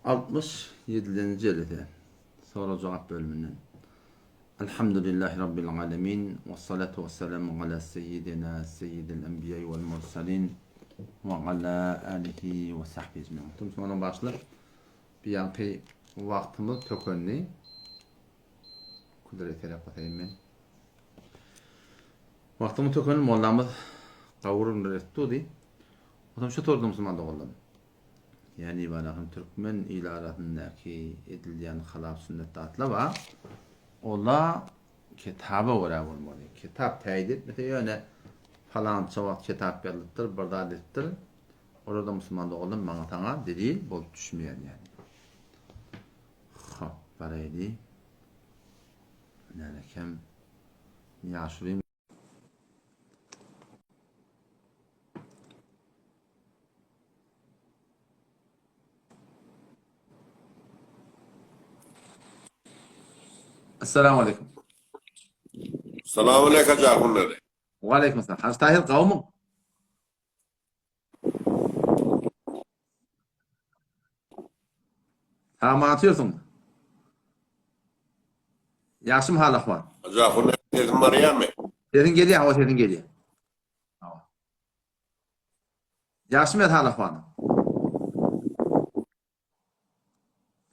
67-nji jelse, sorag-jogap bölüminden. Elhamdülillahi Rabbil alemin, ve salatu ve selamu ala seyyidina seyyidil enbiya vel mursalin ve ala alihi ve sahbihi ecmaîn. Tüm soňra başlap, bir ýanky wagtymyz tökendi. Kudret gerek bolsa men. Wagtymyz tökendi, mollamyz gawuryn etdi. Otam şu sordy musulman doganlarym. Ýagny balahan türkmen il arasyndaky edilýän halap sünnet zatlar bar. Ola kitaba görä bolmaly. Kitap täýit etmese ýöne palança wagt kitap ýazylypdyr, bir zat edipdir. Olarda musulman doganlar maňa saňa delil bolup düşmeýär ýagny. Hop, baraýly. Nälekem ýaşuly Assalamu aleykum. Salam aleykum Hacı Ahunları. Ve aleykum selam. Hacı Tahir gawmyň? Salam atýarsyň. Ýagşymy hal ahwal? Hacı Ahun sesim barýarmy? Sesiň gelýär, hawa sesiň gelýär. Hawa. Ýagşymy hal ahwal?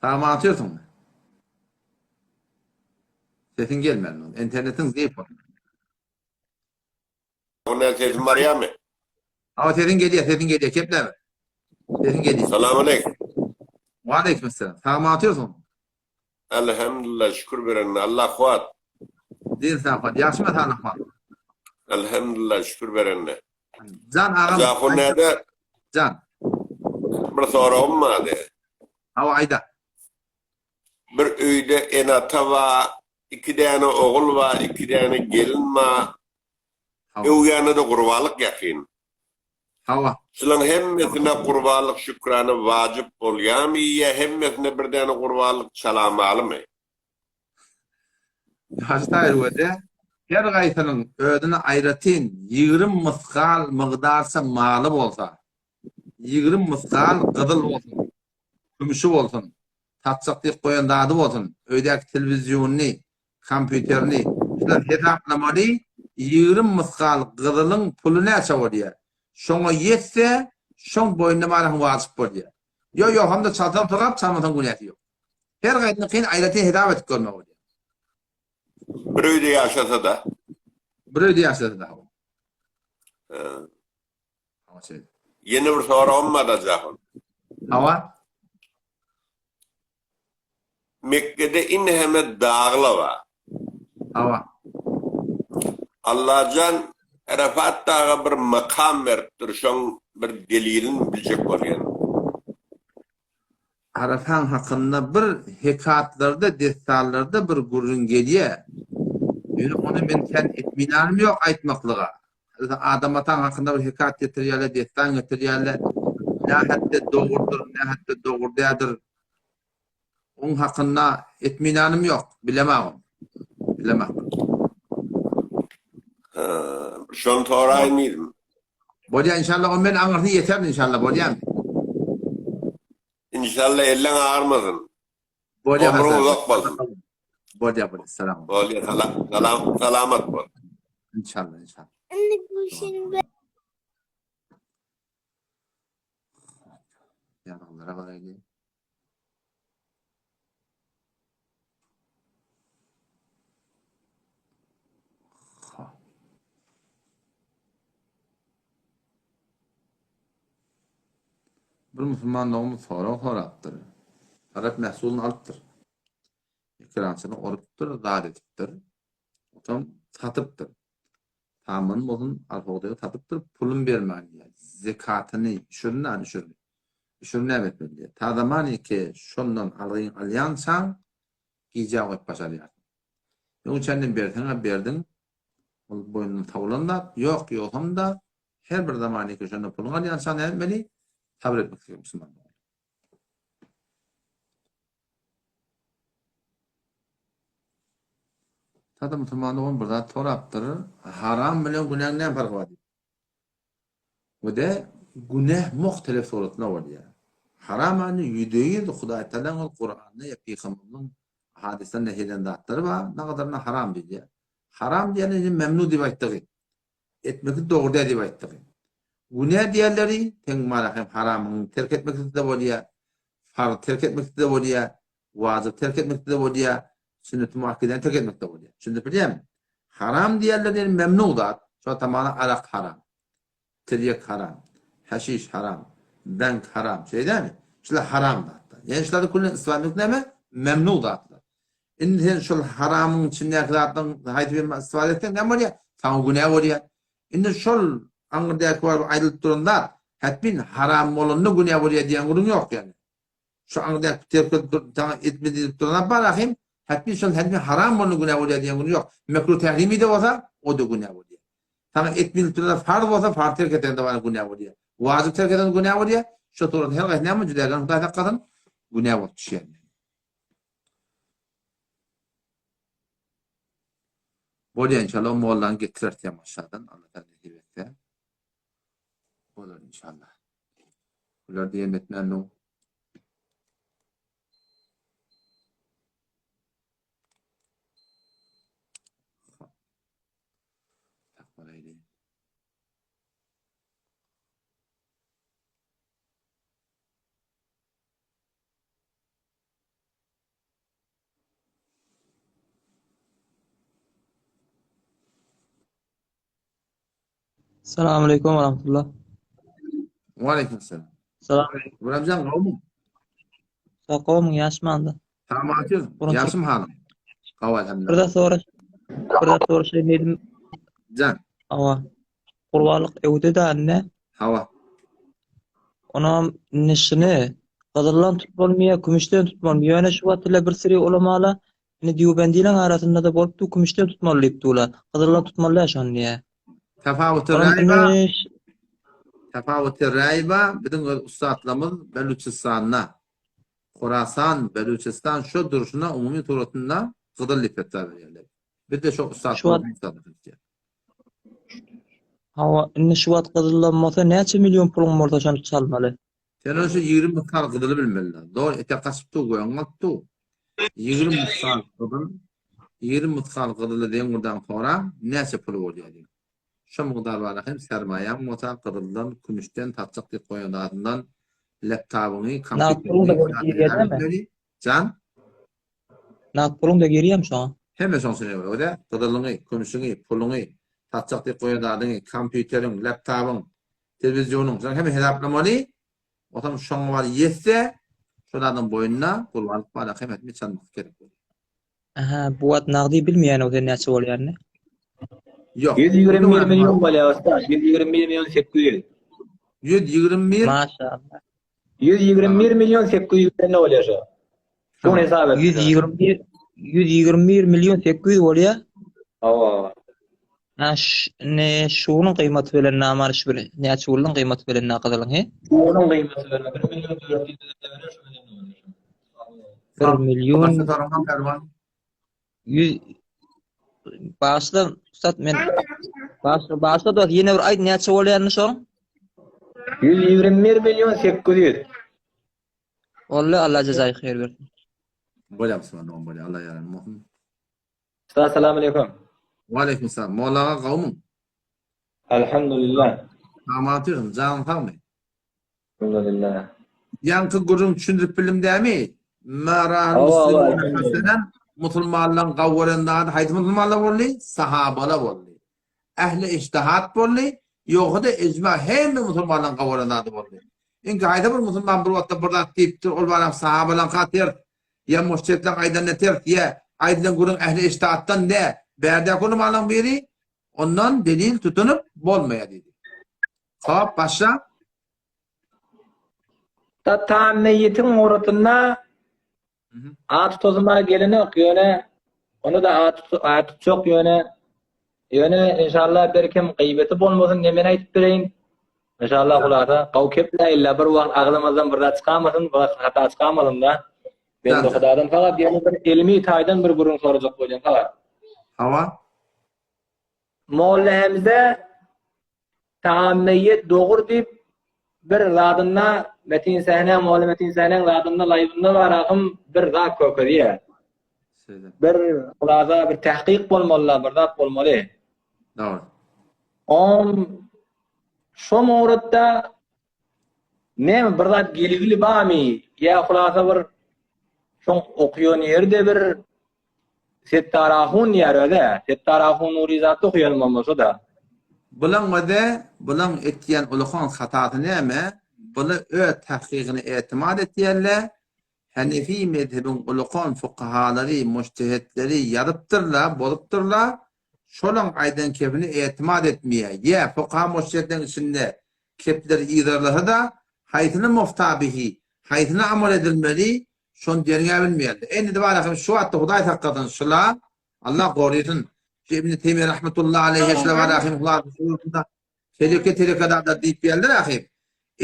Salam atýarsyň. Sesiň gelmän. Internetiň zeýip. Ondan sesim barýarmy? Hawa sesiň gelýär, sesiň gelýär. Kepläber. Sesiň gelýär. Salam aleyküm. Wa aleyküm esselam. Sag otyrsyň? Elhamdülillah şükür berenine Allah kuwat. Din sag Ýagşymy saglyk bar? Elhamdülillah şükür berenine. Jan agam. Jafar näde? Jan. Bir soragym bardy. Hawa aýda. Bir öýde ene-ata bar, iki däne ogul bar, iki däne gelin bar. Öwýana-da gurbanlyk ýakyn. Hawa. Şulaň hemmesine gurbanlyk şükrana wajyp bolýamy ýa hemmesine bir däne gurbanlyk çalamalymy? Hajy Taýyr wede, her gaýsynyň özüne aýratyn 20 mysgal mygdarça maly bolsa, 20 mysgal gyzyl bolsun, kümüşi bolsun, satjak diýip goýan zady bolsun, öýdäki telewizýonyny, kompýuterini, şular hesaplamaly, 20 mysgal gyzylyň puly näçe bolýar? Şoňa ýetse, şoň boýnuna baraň wajyp bolýar. Ýok, ýok, hamda çalsaň sogap, çalmasaň günäsi ýok. Her gaýdynyňkyny aýratyn hesap edip görmek bolýar. Bir öýde ýaşasa-da. Bir öýde ýaşasa-da. Ýene bir soragym bar Jahon. Hawa. Mekgede inheme dagla bar. Hawa. Allajan Arafat daga bir makam beripdir, şoň bir delilini biljek bolýan. Arafaň hakynda bir hekatlarda, dessanlarda bir gürrüň gelýär. Ýöne ony men kän etminanym ýok aýtmaklyga. Adam ataň hakynda bir hekat getirýärler, dessan getirýärler. Nähätde dogrudyr, nähätde dogry däldir. Oň hakynda etminanym ýok, bilemok ony. Bilemok. Ha, şony soraýyn diýdim. Bolýar inşallah, o men aňyrsyny ýeterin inşallah, bolýarmy? Inşallah elleň agyrmasyn. Bolýar Ömrüň Hasan. uzak bolsun. Bolýar bolýar. Salam. Bolýar salam salam salamat bol. Inşallah inşallah. Ýazgylara baraýly. Bir musulman doganymyz sorag sorapdyr. Arap mehsulyny alypdyr. Ekerançyny orupdyr, zat edipdir. Otam satypdyr. Saman bolsun, alhogdaýy satypdyr, pulun bermän diýýär. Zekatyny düşürni, a düşürdi. Düşürni näme etmeli diýýär. Ta zamaniki şondan algyň alýançaň gijä goýup başarýarsyň. Öňçänden berseň-ä berdiň, ol boýnundan sowlan zat, ýok, ýogsam-da her bir zamaniki şondan puluňy alýançaň näme etmeli? Sabyr etmek gerek musulman dogan. Sada musulman dogan bir zat sorapdyr. Haram bilen günäň näme parhy bar diýip. Bu-da günä muhtelif suratynda bolýar. Haram ýagny 100% Hudaý Tagalaň ol Kuranda ýa pygamberimiziň hadysda nehy eden zatlary bar, nagadaryna haram diýilýär. Haram diýeni indi memnu diýip aýtdygy. Etmeklik dogry däl diýip aýtdygy. Günä diýenleri teň mara hem haramyň terk etmeklikde bolýar, farz terk etmeklikde bolýar, wajyp terk etmeklikde bolýar, sünnet-i muakkedäni terk etmekde bolýar. Düşündirip bilýärmi? Haram diýenleri ýagny memnu zat, şo tamana arak haram. Tirýek haram, haşiş haram, bank haram, şeý dälmi? Şular haram zatlar. Ýagny şularda küllen isbat etmek näme? Memnu zatlar. Indi sen şol haramyň içindäki zatlaryň haýsy birini isbat etseň näme bolýar? Saňa günä bolýar. Indi şol aňyrdäki baryp aýdylyp duran zat, hetmin haram bolanda günä bolýar diýen gürrüň ýok ýagny. Şu aňyrdaky terk edip dur, saňa etme diýip duran zat bar ahym, hetmin şol hetmin haram bolanda günä bolýar diýen gürrüň ýok. Mekruh tährimi-de bolsa, o-da günä bolýar. Saňa etme diýip duran zat farz bolsa, farz terk edeňde bar günä bolýar. Wajyp terk edeňde günä bolýar. Şo suratda her haýsy näme jüdägen Hudaý saklasyn, günä bolup düşýär. Bolýar inşallah o mollany getireris ýamaşadan Allah taala nesip etse. Bolar inşallah. Bular diýen etmän nu. Saklaýly. Salam aleykum ve rahmetullah. Ve aleyküm selam. Salam aleykum. Ramazan gowmy? Sag gowmyň ýaşmanda. Tamam atyr. Ýaşym halyň. Gaw elhamdülillah. Bir zat soraş. Bir zat soraşaýyn diýdim. Jan. Hawa. Gurbanlyk öwde da anne. Hawa. Onam nişini gyzyldan tutmalymy ýa kümüşden tutmalymy? Ýöne şu wagt ile bir sürü ulamala indi dýubendileň arasynda-da bolupdy kümüşden tutmaly diýip dula. Gyzyldan tutmaly däl şony diýä. Tapawuty raýba Tapawuty raýba biziň öz ussatlarymyz Beluçistanda Horasan, Beluçistan şu durşuna umumy suratynda gyzyl diýip fetwa berýärler. Biz-de şo ussatlarymyzy ussatlar. Hawa, indi şu wagt gyzyldan bolsa näçe million puluň bolsa şony çalmaly. Sen ony şu 20 mysgal gyzyly bilmeli. Dogry, ete gaçyp dur, göň galyp dur. 20 mysgal gyzyl, 20 mysgal gyzyly deň gurdan soraň, näçe puly bolýar diýip. Şo mukdar bara hem sermaýaň bolsa gyzyldan, kümüşden satjak diýip goýan zadyndan laptobyňy, Nagt puluň da kompýuteriňi girýär dämi? Jan? Nagt puluň da girýärmi şoňa? Hemme şoň üçin ýa öde, gyzylyňy, kümüşiňi, puluňy, satjak diýip goýan zadyňy, kompýuteriň, laptobyň, telewizionyň, şoň hemme hesaplamaly. Otam şoňa bar ýetse, şo zadyň boýunda gurbanlyk bar, hemmesini çalmak gerek bolýar. Aha, bu wagt nagdy bilmeýän sen näçe bolýanyny. Ýok. 121 million bolýar ussat, 121 million 800. 121 Maşallah. 121 million 800 ne bolýar şo? Şuny hesap et. 121 121 million 800 bolýar. Hawa. Ha, ne şunuň gyýmaty bilen namar şu bir näçe gulluň gyýmaty bilen na gyzylyň he? Şunuň gyýmaty bilen 1 million 400 bilen şu bilen bolýar. 1 million 100 Başla ussat men Başla başla dost ýene bir aýt näçe bolýanyny şoň? 121 million 800. Walla Allah jazaýy haýyr bersin. Bolýar musulman dogan bolýar. Allah ýaryn bolsun. Ussat salam aleyküm. Wa aleyküm salam. Molla aga gowmyň? Elhamdülillah. Aman otyrsyň, janyň sagmy? Elhamdülillah. Ýaňky gürrüň düşündirip bildim dämi? Maral muslimune hasenen musulmanlaryň gawy gören zady haýsy musulmanlar boldy? Sahabalar boldy. Ähli ijtihat boldy, ýogsa-da ijma hemme musulmanlaryň gawy gören zady boldy. Iňki haýsy bir musulman bir wagtda bir zat diýipdir, ol baram sahabalaryňka ters, ýa mujtehitleň aýdanyna ters, ýa aýdylan gürrüň ähli ijtihatdan dä. Bärdäki ulamalaryň biri ondan delil tutunyp bolmaýar diýdi. Hop, başla. Tatan meýitiň ugrutynda at tutuzma gelenok ýöne ony da at at tutjak ýöne ýöne inşallah berkem gyýbeti bolmasyn ne men aýdyp bereýin. Inşallah hulasa gaw kepla illa bir wagt agzymyzdan bir zat çykamasyn, bir hata çykamasyn da. Men de Hudadan fakat ýöne bir ilmi taýdan bir gürrüň sorajak bolýan fakat. Hawa. Molla Hemze Taammeýet dogur diýip. bir zadynda Metin Sähnäň Molla Metin Sähnäň zadynda laýwynda bar ahym bir zat kökezýär. Şeýle. Bir hulasa bir tahkyk bolmaly, bir zat bolmaly. Dogry. Om şo mowrutda näme bir zat geligili barmy ýa hulasa bir şoň okuýan ýeri-de bir Setdar ahun diýýär özi. Setdar ahun Nurizatda okuýan bolmasa-da. Bulaň özi, bulaň etýän ulakan hatasy näme? Bular öz tahkygyna etimat etýärler, Hanefi mezhebiň ulakan fukahalary, mujtehitleri ýazypdyrlar, bozupdyrlar, şolaň aýdan kepine etimat etmeýär. Ýa fukaha mujtehitleriň içinde kepleri yzarlasa-da, haýsyny mufta bihi, haýsyna amal edilmeli, Şony derňäbilmeýärler. Indi bar ahym şu wagtda Hudaý saklasyn şula Allah gorysyn. Şu Ibn Teýmiýe rahmetullahi aleýhi şula bar ahym hulasynda teleke teleke zatlar diýip geldiler ahym.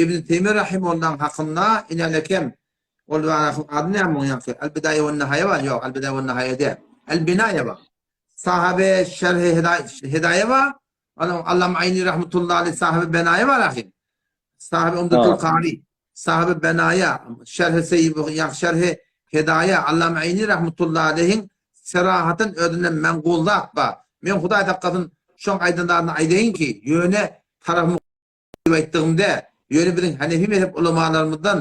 Ibn Teýmiýe rahimullahyň hakynda inelekem ol bar ahym ady näme muň ýaňky? El Bidaýa we Nihaýa bar ýok El Bidaýa we Nihaýa däl. El Binaýa bar. Sahabe şerhi Hidaýa bar. Onuň Allama Aýni rahmetullahi aleýhi sahabe Benaýa bar ahym. Sahabe Umdatul Kari. Sahyby Benaýa, Şerhi Seýi ýa Şerhi Hedaýa, Allama Eýni rahmetullahi aleýhiň serahatyn özünden mengul zat bar. Men Hudaý saklasyn şoň aýdan zadyny aýdaýyn ki, ýöne tarapymy diýip aýtdygym däl. Ýöne biziň Hanefi mezhep ulamalarymyzdan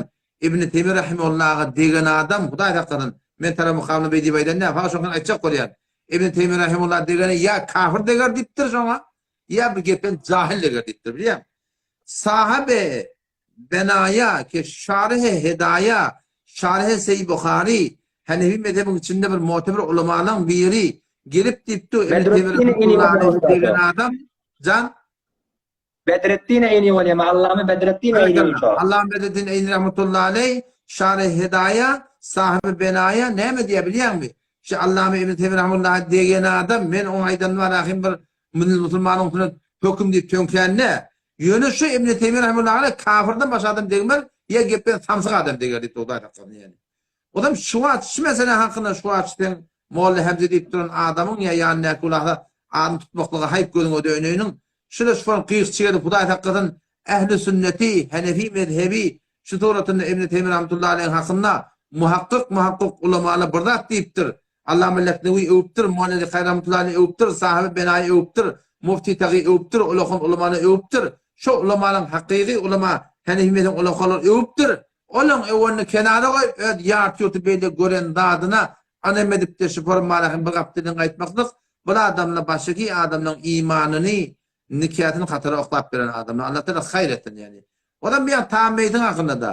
Ibn Teýmiýe rahimehullaha degen adam Hudaý saklasyn men tarapymy kabul beý diýip aýdan däl. Fakat şoňa aýtjak bolýan. Ibn Teýmiýe rahimehullah degene ýa kafir deger diýipdir şoňa, ýa bir gepden jahil deger diýipdir bilýäňmi? Sahabe Benaýa, ke Şaryhy Hedaýa, Şaryhy Seýi Buhary, Hanefi mezhebiň içinde bir mu'tebir ulamalaň biri gelip diýipdi, Ibn Teýmiýe Bedretdin Eýni rahmetullahi bolýar degen adam, jan? Bedretdin Eýni bolýar, Allame Bedretdin Eýni şo. Allame Bedretdin Eýni rahmetullahi aleý, Şaryhy Hedaýa, Sahyby Benaýa näme diýýär bilýäňmi? Şu Allame Ibn Teýmiýe rahmetullahi degen adam, men oň aýdanyny bar ahym bir musulmanyň üstüne höküm diýip töňkände, Ýöne şu Ibn Teýmiýe rahimehullah kafirden başga adam degmez, ýa gepden samsyk adam deger diýip Hudaý saklasyn ýani. Odam şu wagt şu mesele hakynda şu wagt sen Molla Hemze diýip duran adamyň ýa ýanyndaky ulasa adyny tutmaklyga haýp gözüňe döneýiniň şuda şu form gyýykçy gelip Hudaý saklasyn ähli sünneti Hanefi mezhebi şu suratynda Ibn Teýmiýe rahmetullahi aleýhiň hakynda muhakkyk muhakkyk ulamalar bir zat diýipdir Allama Leknewi öwüpdir, Molla Rikaý rahmetullahi öwüpdir, Sahyby Benaýy öwüpdir, Mufti Tagy öwüpdir, ulakan ulamany öwüpdir. Şo ulamalaň hakyky ulama Hanefi mezhebiň ulakalary öwüpdir. Olaň öwenini kenara goýup, öz ýarty-ýurty beýle gören zadyna ynam edip-de şu formala hem bir gap dilden gaýtmaklyk, bul adamlar başyky adamlaň imanyny, nikäsini hatara oklap beren adamlar. Allah Taala haýyr etsin ýani. Olam bir ýan tam meýdiň hakynda-da.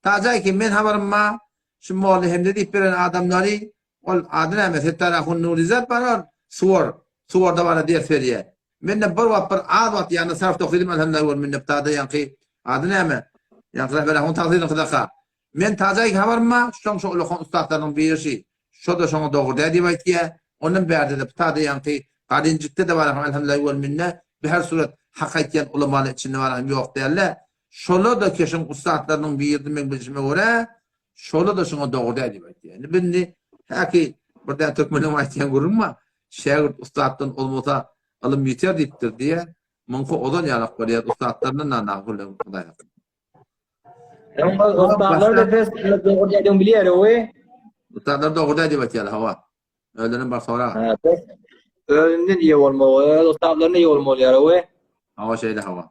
Tajaý ki men habarym bar, şu molla Hemze diýip beren adamlary, ol ady näme, Settar ahun Nurizat bar ol, Suwar, Suwarda bara ders berýär. Mende bir wagt bir az wagt ýanynda sarfda okydym elhamdülillah gör mende tada ýaňky ady näme, ýaňky Rehber ahun tagsyryňkydaka. Men Tajaý ki habarym bar, şoň şo ulakan ussatlarynyň biri şi, şo-da şoňa dogry däl diýip aýtýar. Ondan bärde-de tada ýaňky Galinjikde-de bar elhamdülillah gör mende, bir her surat hak aýtýan ulamalar içinde bar hem ýok däl-de. Şola-da keşiň ussatlarynyň biridi meň bilşime görä, şola-da şuňa dogry däl diýip aýtýar. Indi biz indi häki bir däne türkmeniň aýtýan gürrüňi bar. Şägirt ussatdan ozmasa ylym ýiter diýipdir diýýär. Muňky ozan ýalak bolýar ussatlaryndan da nahuly Hudaý saklasyn. Ussatlar da pes dogry diýdiň bilýär oý. Ussatlar dogry däl diýip aýtýarlar hawa. Özlerinden bar sorag. Ha, pes özünden iyi bolmaly, öz ussatlaryndan iyi bolmaly ýar oý. Hawa şeýle hawa.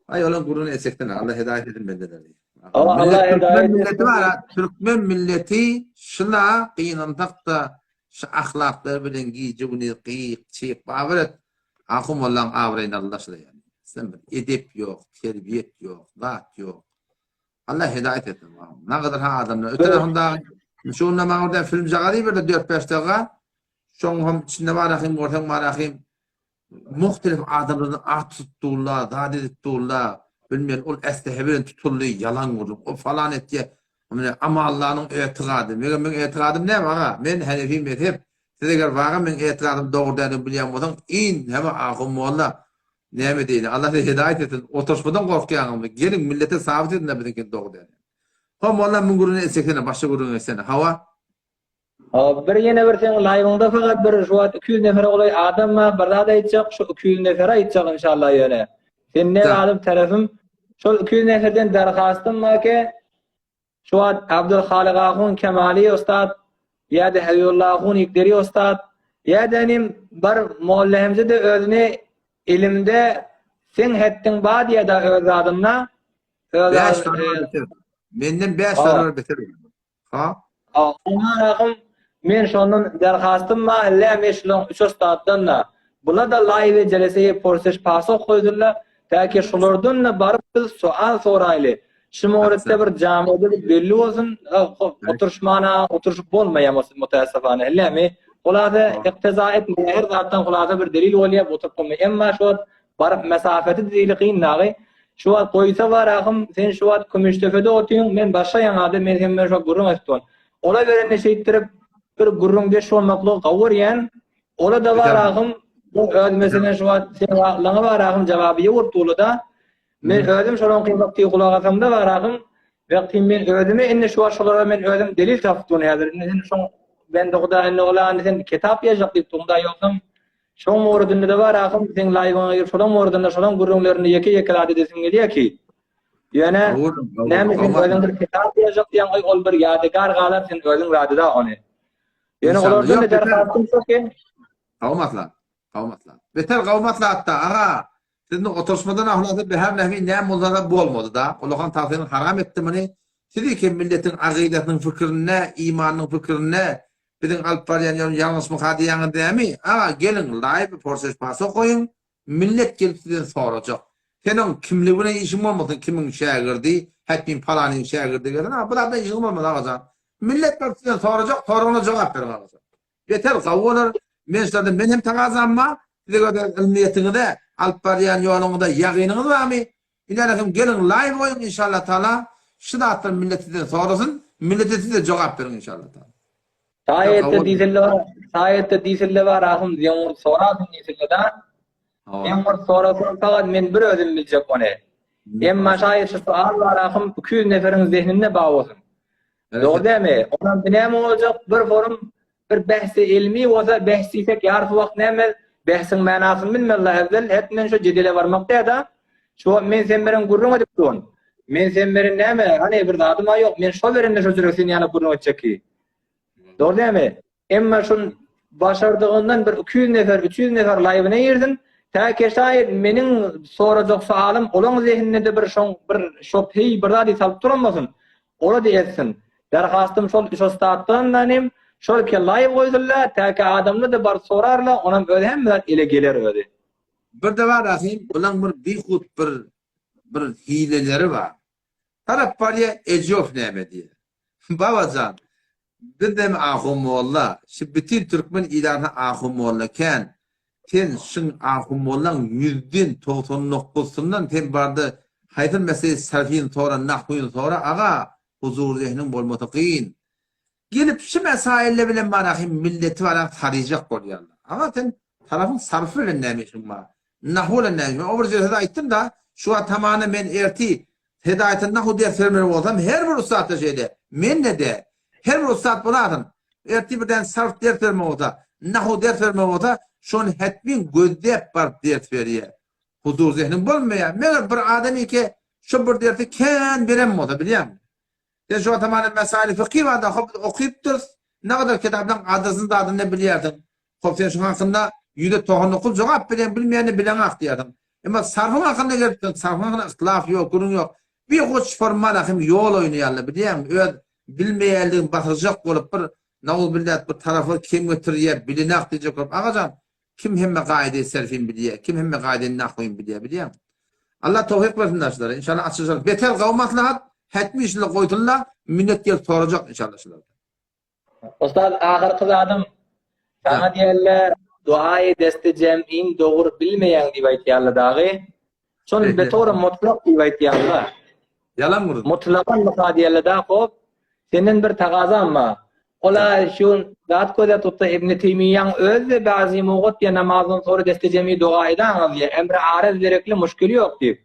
Aý olan gürrüňi etsekden Allah hidaýet edin bendeleri. Allah Allah Türkmen hidaýet milleti bar, türkmen milleti şuna gynansak da şu ahlaklary bilen gije güni gyk, çyk, babyr et. Ahum Allaň abraýyny Allah şuna ýani. Sen bir edep ýok, terbiýet ýok, zat ýok. Allah hidaýet etsin. Ne kadar ha adamlar. Öte tarafında şu günde maňa birden film jagary berdi 4-5 dakika. Şoň hem içinde bar ahim görseň bar ahim. Muhtelif adamlardan at tutdular, zat edip durlar. Bilmeýän ol eslehe bilen tutuldy, ýalan gürrüň. O falan etdi. Mine Amallanyň etiqady. Meger meň etiqadym näme aga? Men Hanefi mezhep. Siz eger waga meň etiqadym dogry däldigini bilýän bolsaň, in heme ahun molla. Näme diýeli? Allah size hidaýat etsin. Oturyşmadan gorkýaňyzmy? Geliň millete sabyt ediň-de biziňki dogry däl. Ho molla müň gürrüňi etseksene, başga gürrüň etsene. Hawa. Hop bir ýene bir seň laýwyňda fakat bir şu wagt 200 nefere golaý adam bar bir zat aýtjak şu 200 nefere aýtjak inşallah ýöne senden Da. adam tarafym. Şol 200 neferden derhastym bar ki, şu wagt Abdulhalyk ahun Kemali ustad ýa-da Habibulla ahun Ikderi ustad ýa-da inim bir Molla Hemze-de özüni ilimde seň hetdiň bar diýýär-de öz zadynda. Öz Bäş barabar beter. Menden bäş barabar beter. Ha? Oňa men şondan derhastym bar, helle men şulaň üç ussatdan-da. Bula-da laýwe jeleseýi porseş pasoh goýdular, täki şulardan-da baryp biz sual soraýly. Şu mowritde bir jamyda bir belli bolsun, oturyşmana oturyşyp bolmaýar mutaassafana, hellemi? Hulasa ikteza etmeýär, her zatdan hulasa bir delil bolýar, oturyp bolmaýar. Emma şu wagt baryp mesafeti diýli kyn dagy. Şu wagt goýsa bar ahym, sen şu wagt Kümüşdepede otyň, men başga ýaňada, men sen bilen şu wagt gürrüň edip durun. Ola berende şeýtdirip bir gürrüňdeş bolmaklygy gowy görýän. Ola-da bar ahym, öz meselem şu wagt sen wagtlaňa bar ahym jawaby ýok dulada. Men özüm şolaň wagty gulak asamda bar ahym, wagty men özüme indi şu wagt şolara men özüm delil tapyp durun häzir. Indi sen şoň bende huda indi ola indi sen kitap ýazjak diýip durun-da ýogsam Şoň mowrudynda-da bar ahym, seň laýygyňa girip şolaň mowrudynda şolaň gürrüňlerini ýeke-ýeke zat edesim gelýär ki. Ýöne näme sen özüň bir kitap ýazjak diýýäň, goý ol bir ýadygär galar, sen özüň razyda ony. Ýöne olardan da derhastym şo ki. Gawy maslahat. Gawy maslahat. Beter gawy maslahatda, aga. Sizni oturyşmadan ahlasy behar nähmi näme bolsa-da bolmady-da. Ulakan tagsyryň haram etdi muny. Siz eken milletiň agydasynyň fikirinde, imanynyň fikirinde biziň alyp barýan ýolumyz ýalňyşmyka diýýäňiz dämi? Aga, geliň, laýby porseş paso goýuň, millet gelip sizden sorajak. Sen oň kimligi bilen işiň bolmasyn, kimiň şägirdi, häkim palanyň şägirdi gelsin, aga, bu zatdan işiňiz bolmaz, agajan. Millet baryp sizden sorajak, soragyna jogap beriň, agajan. Beter gowy bolar. Men şularda men hem tagazam bar. Size göre ylmyýetiňize, alyp barýan ýoluňyza ýagynyňyz barmy? Ilerä hem geliň laýw goýuň inşallah taala. Şu zatlar millet sizden sorasyn, millete siz-de jogap beriň inşallah taala. Saýatda diýselle bar, saýatda diýselle bar ahym zeňňur sorasyn diýselle da. Zeňňur sorasyn fakat men bir özüm biljek ony. Emma şaýat şu sual bar ahym 200 neferiň zehninde bar bolsun. Dogry dämi? Ondan bir näme boljak? Bir forum bir behsi ilmi bolsa behs diýsek ýarysy wagt näme? Behsiň manasyny bilmeli evvel hetmen şu jedele barmak däda. Şu wagt men sen bilen gürrüň edip durun. Men sen bilen näme? Hany bir zadym-a ýok. Men şo berende şo jürek sen ýaly gürrüň etjek ki. Dogry dämi? Emma şun başardygyndan bir 200 nefer, 300 nefer laýwyna girsin. Täki şaýat meniň sorajak sualym olaň zehninde-de bir şoň bir şobheý bir zady salyp duranmasyn. Ola-da etsin. Derhastym şol üç ussatdan danym, şol ke laýw goýsunla, täki adamlar-da baryp sorarla, onam özi hemme zat ele geler özi. Bir-de bar ahim, bulaň bir bihut bir bir hileleri bar. Tarap barýa Ejow näme diýýär. Babajan, bizem ahun molla, şu bütin türkmen ilatyna ahun molla kän. Sen şyň ahun mollaň ýüzden 90 nokuzsyndan sen barda haýsy mesele sarfyny sora, nahwyny sora aga, huzur zehniň bolmasa kyn. Gelip şu mesailler bilen bana hem milleti bana saryjak bolýarlar. Aga sen tarapyň sarfy bilen näme işiň bar? Nahw bilen näme işiň bar? O bir jelsede aýtdym-da, şu wagt tamany men erti Hedaýatyn nahw ders bermeli bolsam, her bir ussat-da şeýle. Men-de-de. Her bir ussat bolasyn. Ertir birden sarf ders bermeli bolsa, nahw ders bermeli bolsa, şony hetmin gözläp baryp ders berýär. Huzur zehniň bolmaýar. Meger bir adam eke şo bir dersi kän beren bolsa, bilýäňmi? Sen şu atamany mesaili fykhy barada hop biz okypdyrys. Ne kadar kitaplaryň adysyny zadyny ne bilýärsiň. Hop sen şu hakynda 199 jogap bilýän bilmeýäni bileňak diýýärsiň. Emma sarfyň hakynda gelipsiň, sarfyň hakynda yhtilaf ýok, gürrüň ýok. Bir hoş formal ahim ýol oýnaýarlar bilýäňmi? Öz bilmeýänligini basyrjak bolup bir nauzbillah bir tarapa kem getirýär, bilenak diýjek bolup. Agajan, Kim hemme gaýdy serfin bilýär, kim hemme gaýdy nahwyn bilýär, bilýäňmi? Allah towfyk bersin daşlara. Inşallah açyşar. Beter gawy maslahat, hetmi işle goýsunlar, minnet gelip sorajak inşallah şular. Ustaz ahyrky zadym saňa diýerler duaýy desti jem'in dogry bilmeýäň diýip aýtýarlar dagy. Şony betora mutlak diýip aýtýarlar. Ýalan gürrüň. Mutlakan mysa diýerler-dä hop. Senden bir tagazam bar. Ola şu zat göze tutsa Ibn Teýmiýäň özi-de bäzi mugat diýen namazdan soňra deste-jemi doga edaňyz diýen emri araz gerekli muşkili ýok diýip.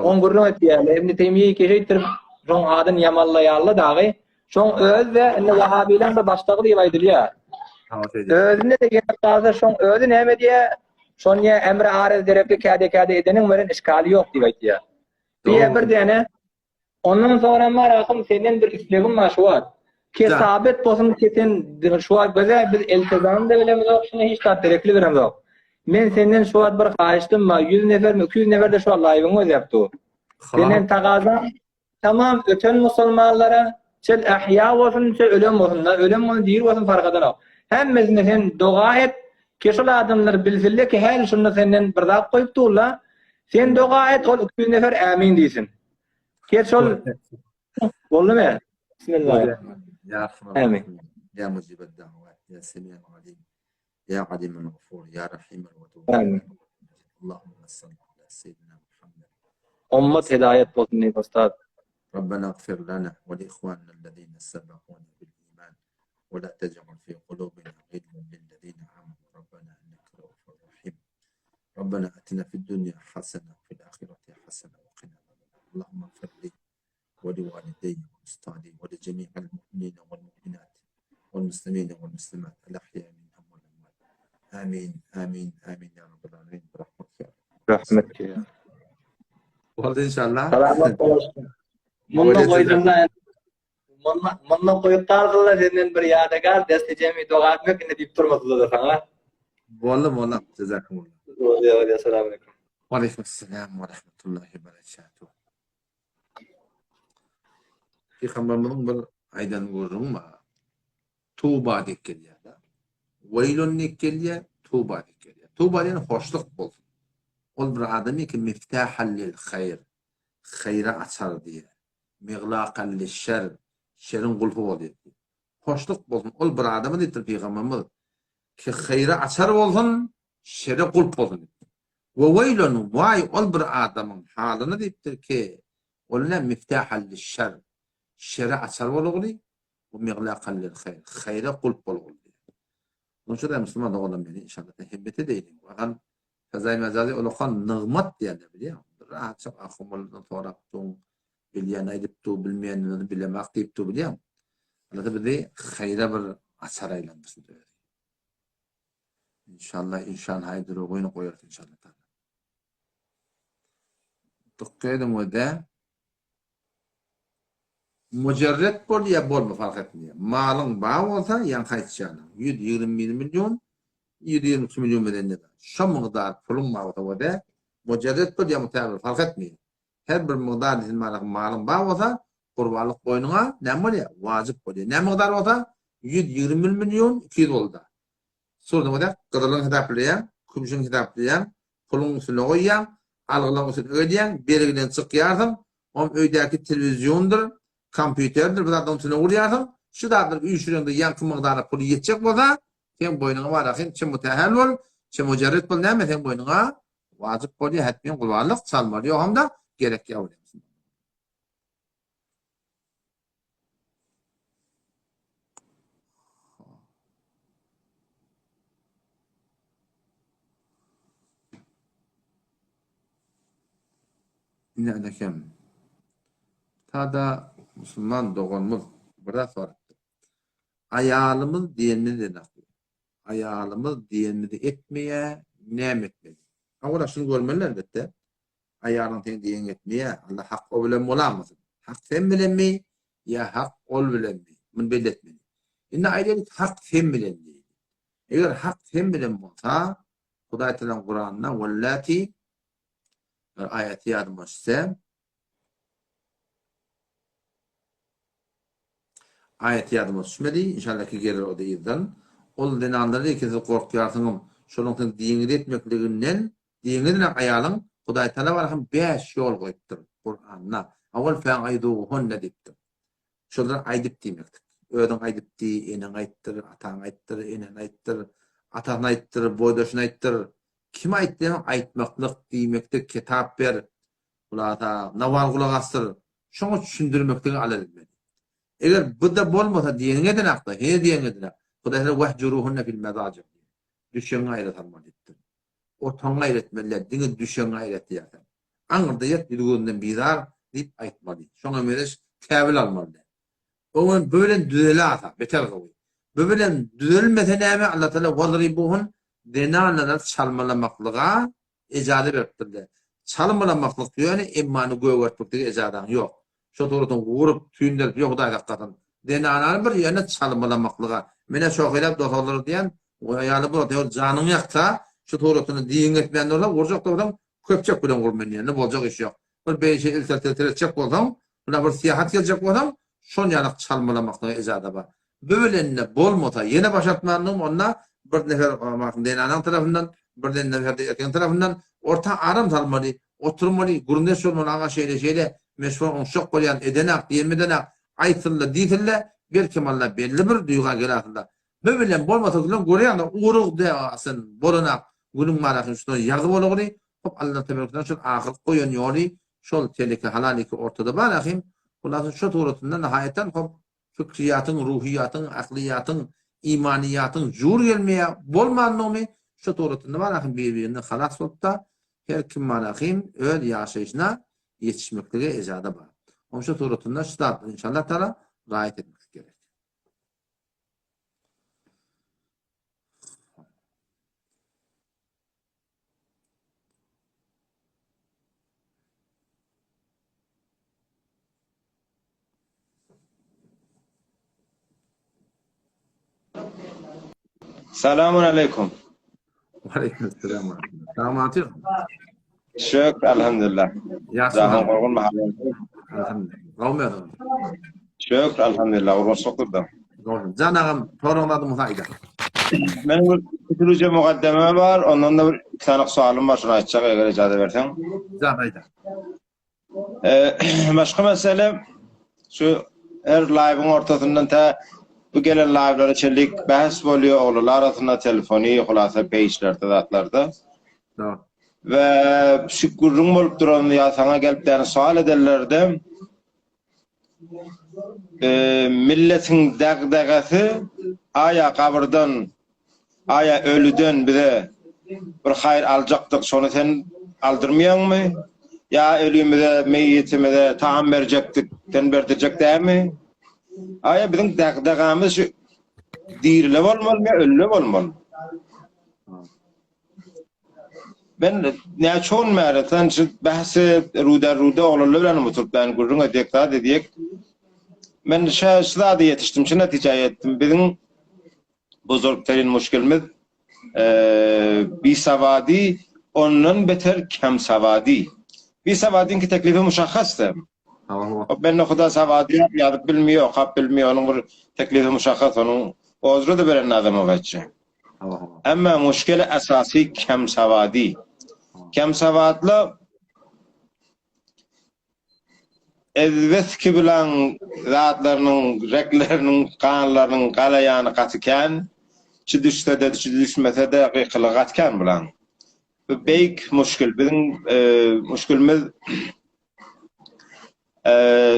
Oň gürrüň etýärler. Ibn Teýmiýe şeýtdirip şoň adyny ýamanlaýarlar dagy. Şoň özi-de indi wahabileň bir başlygy diýip aýdylýar. Özünde-de gelip galsa şoň özi näme diýýär? Şony emri araz gerekli käde-käde edeniň bilen işgali ýok diýip aýtýar. Diýe bir däne. Ondan soňra marahym senden bir islegim bar şu wagt. Kesabet bolsun ki sen şu wagt bize biz eltezany da bilemizok, şuna hiç zat gerekli bilemizok. Men senden şu wagt bir haýyştym bar. 100 nefermi, 200 nefer de şu wagt laýwyňy gözläp dur. Senden tagazam tamam öten musulmanlara çel ähýa bolsun, çel ölen bolsun, da ölen bolsun, diri bolsun fark edenok. Hemmesine sen doga et, ki şol adamlar bilsinler ki häli şunda senden bir zat goýup durlar. Sen doga et, ol 200 nefer ämin diýsin. Geç ol. Boldumy? Bismillah. Ya Amin. Ya mujibed da'wat, ya semi'al alim, ya alimul gafur, ya rahimul wadud. Amin. Allahumma salli ala seyyidina Muhammed. Ummat hidayet bolsun diýip ustad. ربنا اغفر لنا ولإخواننا الذين سبقونا بالإيمان ولا تجعل في قلوبنا غلا للذين آمنوا ربنا إنك رؤوف رحيم ربنا أتنا في الدنيا حسنة وفي الآخرة حسنة وقنا عذاب النار اللهم اغفر لي ولوالدي وأستاذي ولجميع المؤمنين والمؤمنات والمسلمين والمسلمات الأحياء منهم والأموات آمين آمين آمين يا رب العالمين برحمتك يا رحمتك يا Boldy inşallah. Salamat bolsun. Munda goýdum Munda munda goýup galdylar senden bir ýadygär desti jemi doga etmek indi diýip durmadylar saňa. Boldy boldy. Jazakumullah. Boldy boldy. Assalamu alaykum. Wa alaykum assalam wa rahmatullahi wa barakatuh. Pygamberimiziň bir aýdan gürrüňi bar. Tuba diýip gelýär-de. Weýlun diýip gelýär, Tuba diýip gelýär. Tuba diýen hoşluk bolsun. Ol bir adam ki miftahan lil haýr. Haýra açar diýýär. Miglakan lişşer, şeriň gulpy bolýar diýip. Hoşluk bolsun ol bir adama diýipdir Pygamberimiz, ki haýra açar bolsun, şere gulp bolsun diýipdir. We weýlun, waý ol bir adamyň halyna diýipdir ki, ol ne miftahan lişşer, şere açar bolguly, we miglakan lil haýr, haýra gulp bolguly diýýär. Onuň üçin-de musulman doganlar meni inşallah hemmeti deýliň. Wahan Fezaý mejazy ulakan nygmat diýýärler bilýäňmi? Bir rahatjyk ahun-molladan sorap duň, bilýän aýdyp dur, bilmeýänini bilemak diýip dur bilýäňmi? Alla bizi haýra bir açar aýlandyrsyn özi. Inşallah inşan haýdyr ogyny goýarys inşallah taala. Dykgat ediň we-de Mujerret bol ýa bolma fark etmeýär. Malyň bar bolsa ýaňky aýtýanyň 121 million, 122 million bilen ýa-da şo mukdar puluň bar bolsa we-de mujerret bol ýa mutabyr fark etmeýär. Her bir mukdar diýsin malyň bar bolsa gurbanlyk boýnuňa näme bolýar? Wajyp bolýar. Näme mukdar bolsa 121 million 200 bolda. Surdyň we-de gyzylyň hesaplaýaň, kümşüň hesaplaýaň, puluň üstüne goýýaň, algylaryň üstüne ödýäň, bergiden çykýarsyň, oňam öýdäki telewiziondyr, kompýuterdir bir zatlaryň üstüne urýarsyň, şu zatlary üýşüreňde ýaňky mygdara puly ýetjek bolsa, seň boýnuňa bar ahyn, çe mütähel bol, çe mujerret bol näme seň boýnuňa wajyp bolýar, hetmen gurbanlyk çalmaly ýogamda gerek ýa bolýar. Ine anakem. Tada musulman doganymyz bir zat sorapdyr. Aýalymyz diýenimiz näme? Aýalymyz diýenimizi etmeýär, näme etmeli? Awala şuny görmeli elbetde. Aýalyň seň diýeniňi etmeýär. Alla hak o bilen bolamasyn. Hak sen bilenmi ýa hak ol bilenmi? Muny belli etmeli. Indi aýdaýlyk hak sen bilen diýeli. Eger hak sen bilen bolsa, Hudaý Tagalaň Kuranda wallati bir aýaty ýadyma düşse, Aýat ýadyma düşmedi, inşallah ki geler o-da yzdan. Ol zenanlar diýdi ki, siz gorkýarsyňyz, şolaryň siziň diniňizi etmekliginden, diniňiz bilen aýalyň Hudaý Tagala barham bäş ýol goýupdyr Kuranda. Owal fäizuhunne diýipdir. Şolar aýdyp diýmekdir. Özüň aýdyp diý, eneň aýtdyr, ataň aýtdyr, eneň aýtdyr, atasyna aýtdyr, boýdaşyna aýtdyr. Kim aýt diýseň aýtmaklyk diýmekdir, kitap ber, Hulasa, nawal gulak asdyr, şoňa düşündirmekligi alada etmeli. Eger bu-da bolmasa diýeniňi edenakda, heniz diýeniňi edenak. Hudaý Tagala wehjuruhunne fil mezaji diýýär. Düşegiňi aýra salmaly diýipdir. Otagyňy aýra etmeli däl, diňe düşegiňi aýra et diýýär sen. Aňyrda ýat, ýüz-gözünden bizar diýip aýtmaly. Şoňa meňzeş käbil almaly däl. Oňa bu bilen düzelasa, beter gowy. Bu bilen düzelmese näme, Allah Tagala wadribuhun zenanlara çalmalamaklyga Ejaza beripdirler. Çalymalamaklyk ýöne emmany gögertmeklige ejadaň ýok. Şo suratyny gurup, tüýnderip ýok Hudaý saklasyn. Zenanany bir ýöne çalymalamaklyga. Menä şohilap dosallar diýen aýaly bolar. Eger janyň ýaksa, şu suratyny diýiň etmeýän bolsa, urjak bolsaň, köpçek bilen ur men diýende boljak iş ýok. Bir beýle il seretjek bolsaň, buna bir syýahat geljek bolsaň, şon ýalak çalmalamaklyga ejada bar. Bu bilende bolmasa, ýene başartmandygyň onda bir nefer zenanaň tarapyndan, bir nefer-de erkegiň tarapyndan orta aram salmaly, oturmaly, gürrüňdeş bolmaly, aga şeýle-şeýle, men şuny oňşak bolýan, edenak, diýenmedenak, aýtsynla, diýsinle, belkem Alla belli bir duýga geläsynda. Bu bilen bolmasa bilen görýäňde urug deasyn, bolanak, günüň manasyny şundan ýazy bolagyny, hop Alla teberekden şol ahyrky goýan ýoly şol teleke halal iki ortada bar ahim, hulasy şo suratynda nahaýatdan hop Fikriýatyň, ruhyýatyň, aklyýatyň, imanyýatyň jur gelmeýär, bolmandygyny şu suratynda barahym bir-birinden halas bolup-da, her kim barahym öz ýaşaýşyna ýetişmeklige ejada bar. Onuň şu suratynda şu zatlary inşallah taala raýat etmek gerek. Selamun aleýkum. Aleýkum selam. Salamat. Şükür elhamdülillah. Ýagşy gorgun mahaly. Elhamdülillah. Şükür elhamdülillah. Gurbançylykdyr. Jan agam, soragyň zady bolsa aýda. Meniň bir küçülüje mugaddeme bar, ondan da bir iki sany sualym bar, şony aýtjak eger ijaza berseň. Jan aýda. Başga mesele şu her live-yň ortasyndan tä bu gelen live-lara çenli bäs bolýar oglanlar arasynda telefony, hulasa peýçlerde zatlarda. We şu gürrüň bolup duran ýa saňa gelip däne sual edenlerde Milletiň dagdagasy aýa gabyrdan, aýa ölüden bize bir haýyr aljakdyk, şony sen aldyrmaýaňmy? Ýa ölümize, meýitimize tagam berjekdik, sen berdirjek dälmi? Aýa biziň dagdagamyz şu dirile bolmalymy ýa ölüle bolmalymy? Men näçe gün bäri sen şu bähsi ruda ruda oglanlar bilen oturyp ben gürrüň edýek zat edýek. Men şu şu zada ýetişdim, şu netijä ýetdim. Biziň buzurgterin muşkilimiz bisawady ondan beter kemsawady. Bisawadyňky teklifi muşahhasdy. Hop bende huda sawady ýok, ýazyp bilmiýär, okap bilmiýär, onuň bir teklifi muşahhas, onuň ozry-da beren adamy gaçýar. Emma muşkele esasy kemsawady. Kemsawatla ezbetki bilen zatlarynyň, rekleriniň, ganlarynyň galaýany gaty kän. Çi düşse-de, çi düşmese-de gykylygy gaty kän bulaň. Bu beýik muşkil. Biziň muşkilimiz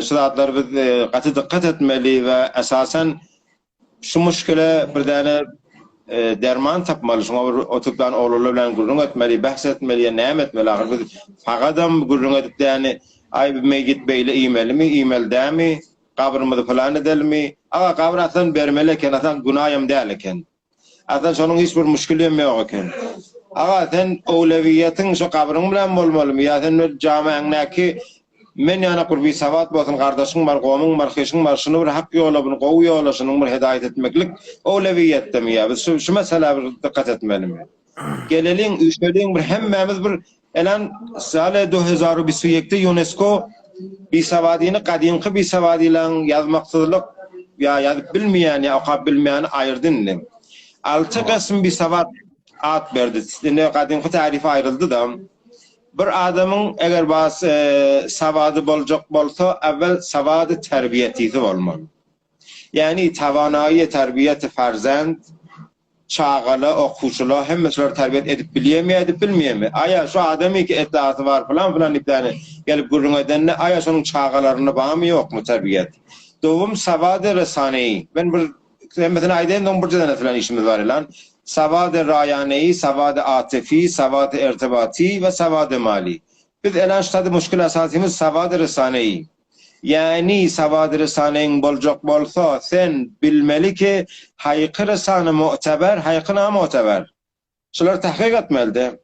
Şu zatlara biz gaty dykgat etmeli we esasan şu muşkile bir däne derman tapmaly. Şuňa bir oturyp oglanlar bilen gürrüň etmeli, bähs etmeli ýa näme etmeli ahyr biz pagadam gürrüň edip däni aý bu meýit beýle iýmelimi, iýmeli dämi, gabrymyzy pylan edelimi? Aga gabyr aslan bermeli eken, aslan günaýam däl eken. Aslan şonuň hiç bir muşkilem ýok eken. Aga sen owlewiýetiň şo gabryň bilen bolmalymy ýa sen bir jamäňdäki men ýanak bir bisawat bolsun gardaşyň bar gomyň bar hyşyň bar şuny bir hak ýola bir gowy ýola şunuň bir hedaýat etmeklik owlewiýetdemi ýa biz şu şu meselä bir dykgat etmelimi. Geleliň üýşeliň bir hemmämiz bir Elan sale du hezaru bistu ýekde Ýunesko bisawadyny gadymky bisawadylaň ýazmaksyzlyk ýa ýazyp bilmeýän ýa okap bilmeýäni aýyrdy indi. Alty gysym bisawat at berdi. Indi gadymky tarifi aýryldy-da. Bir adamyň eger bas sawady boljak bolsa äwwel sawady terbiýetisi bolmaly. Ýagny tawanaýy terbiýeti farzend Çagala, okuwçyla hemme şulary terbiýet edip bilýärmi ýa edip bilmeýärmi? Aýa şu adamyňky etdasy bar pylan pylan diýip däne gelip gürrüň edende aýa şonuň çagalarynda barmy ýokmy terbiýet? Dowum sawady resaneýi. Men bir hemmesini aýdaýyn soň birje däne bilen işimiz bar elan. Sawady raýaneýi, sawady atyfy, sawady ertibaty we sawady mali. Biz elan şu taýda muşkil asasymyz sawady resaneýi. Ýäni sawady risaneň boljak bolsa sen bilmeli ki haýky risane mu'teber haýky namu'teber. Şulary tahkyk etmelide.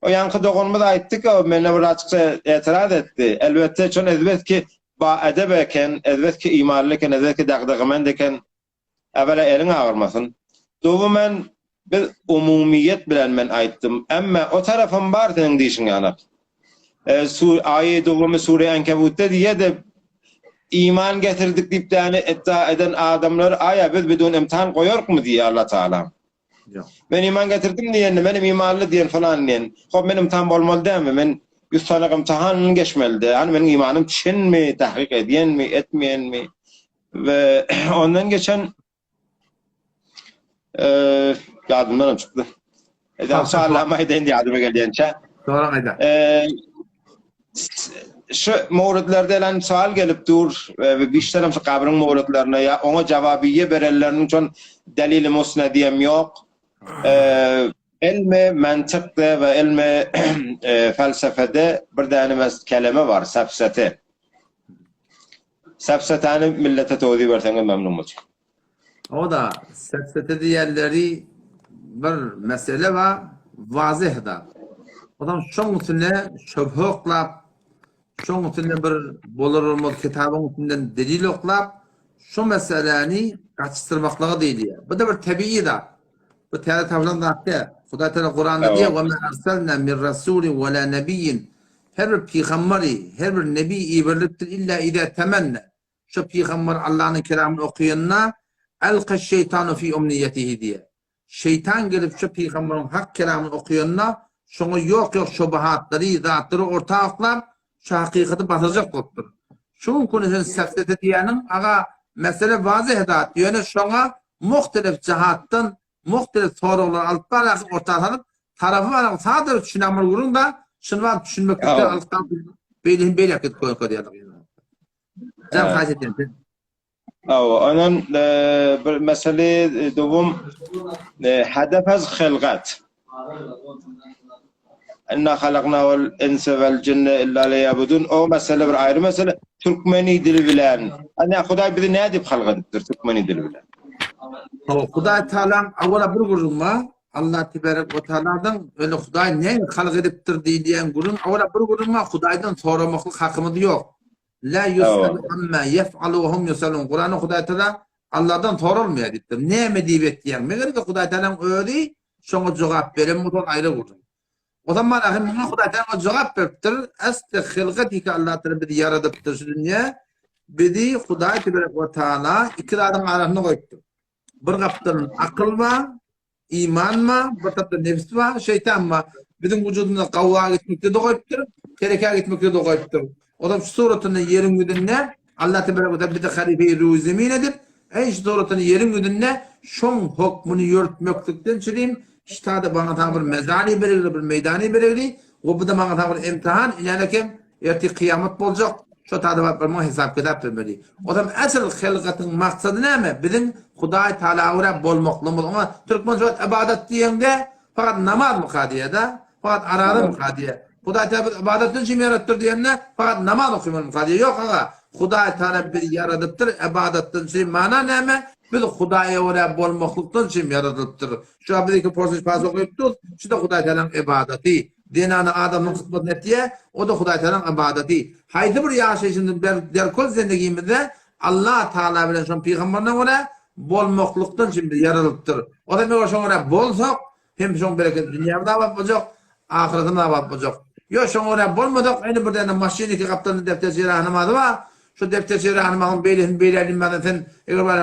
O ýaňky doganymyz aýtdy ki, mende bir açykça etiraz etdi. Elbetde, çün ezbet ki ba edep eken, ezbet ki imanly eken, ezbet ki dagdagymend eken. Äwela eliň agyrmasyn. Dowumen biz umumyýet bilen men aýtdym. Emme o tarapam bar seniň diýşiň ýanak. E, su aýy dowumy sure Ankabutda diýýär-de iman getirdik diýip däni iddia eden adamlar aýa biz bidun imtihan goýarkmy diýýär Allah Taala. Ýok. Men iman getirdim diýende, menem imanly diýen falan diýen. Hop men imtihan bolmaly dälmi? Men 100 sany imtihandan geçmeli däl. Hany meniň imanym çynmy, tahkyk edýänmi, etmeýänmi? We ondan geçen eee ýadymdan hem çykdy. Edem sallama aýdaýyn ýadyma gelýänçä. Soraň aýda. Eee şu mowridlerde elen sual gelip dur we bişterem şu gabryň mowridlerine ýa oňa jawabiýe berenleriniň şon delili musnediyem ýok. Eee elmi mantykda we elmi felsefede bir däne mes keleme bar, sefsete. Sefsetany millete towzi berseňiz memnun boljak. O-da sefsete diýenleri bir mesele bar, wazyh zat. Onsoň şoň üstüne şöbhe oklap, şoň üstüne bir bolar-bolmaz kitabyň üstünden delil oklap, şo meseläni gaçyşdyrmaklyga diýilýär. Bu-da bir tebigy zat. Bu täze tapylan zat däl. Hudaý Teala Kuranda diýýär, "Ve ma arsalna min rasulin ve la nebiyyin." Her bir pygamberi, her bir nebi iberilipdir illa iza temenna. Şo pygamber Allanyň kelamyny okuyanda alqa şeýtanu fi umniyetihi diýýär. Şeýtan gelip şo pygamberiň hak kelamyny okuyanda şoňa ýok-ýok şobahatlary, zatlary orta oklap, şu hakykaty basyrjak bolupdyr. Şu günki sen sefsete diýýäniň, aga, mesele wazyh zat, ýöne şoňa muhtelif jahatdan muhtelif soraglary alyp barýarsyň, orta salyp, tarapy bar, sada bir düşünen bir gürrüň da, şuny bar düşünmeklikden alyp beýle hem beýle edip görkezýärler. Jan haýyş edýän. Awa, onan bir mesele dowam hedef az hylgat. Inna halakna wal insa wal jinne illa liyabudun. O mesele bir aýry mesele. Türkmeni dili bilen. Ana Hudaý bizi nädip halk edipdir türkmeni dili bilen? Hawa, Hudaý Taalaň awala bir gürrüň bar. Allah tebarek we taaladan öyle Hudaý näme halk edipdir diýilýän gürrüň awala bir gürrüň bar. Hudaýdan soramaklyk hakymyz ýok. La ýusalu amma ýef'alu we hum ýusalun. Kuranda Hudaý Taala Allahdan soralmaýar diýipdir. Näme diýip etýäň? Meger-de Hudaý Taalaň özi şoňa jogap beren bolsa ol aýry gürrüň. O zaman ahy muňa Hudaý Taala jogap beripdir. Asly hylgatika Allah Taala bizi ýaradypdyr şu dünýä. Bizi Hudaý tebarek we taala iki zadyň arasynda goýupdyr. Bir gapdan akyl bar, Iman bar, bir tarapdan nebis bar, şeýtan bar. Biziň wujudymyzda gawga gitmekde-de goýupdyr, terekä gitmekde-de goýupdyr. Olam şu suratynda ýeriň ýüzünde Allah tebarek we taala bizi halife-i rüý zemin edip, eý şu suratynda ýeriň ýüzünde şoň hokmuny ýörütmeklikden çürim ştada maňa saňa bir mezany beregli, bir meýdany beregli we bu-da maňa saňa bir imtihan, inänekem Ertir kyýamat boljak, şo tada baryp bir muňa hesap-kitap bermeli. Ozam asyl hylgatyň maksady näme? Biziň Hudaý Taala görä bolmaklygymyz. Oňa türkmen şu wagt ybadat diýeňde, fakat namazmyka diýýär-de, fakat arazamyka diýýär. Hudaý Taala bizi ybadatdan üçin ýaratdyr diýende, fakat namaz okamalymyka diýýär. Ýok aga, Hudaý Taala bizi ýaradypdyr, ybadatdan üçin mana näme? Biz Hudaýa görä bolmaklykdan üçin ýaradylypdyr. Şu wagt biz iki porsiýa pas okyp durus, şu-da Hudaý Taalanyň ybadaty. Zenana adamyň hyzmatyny etýär, o-da Hudaý Tagalaň ybadaty. Haýsy bir ýaşaýşymyzda derkol zendegimizde Allah Tagala bilen şonuň pygamberine görä bolmaklykdan üçin biz ýaradylypdyr. O zaman eger şoňa görä bolsak, hem şoň bereketi dünýämiz abat boljak, ahyretimiz abat boljak. Ýok, şoňa görä bolmasak, ine bir däne maşyn iki gapdalynda defterçe rahnamazy bar. Şu defterçe rahnamagyň beýlesini beýle diýmän sen eger bar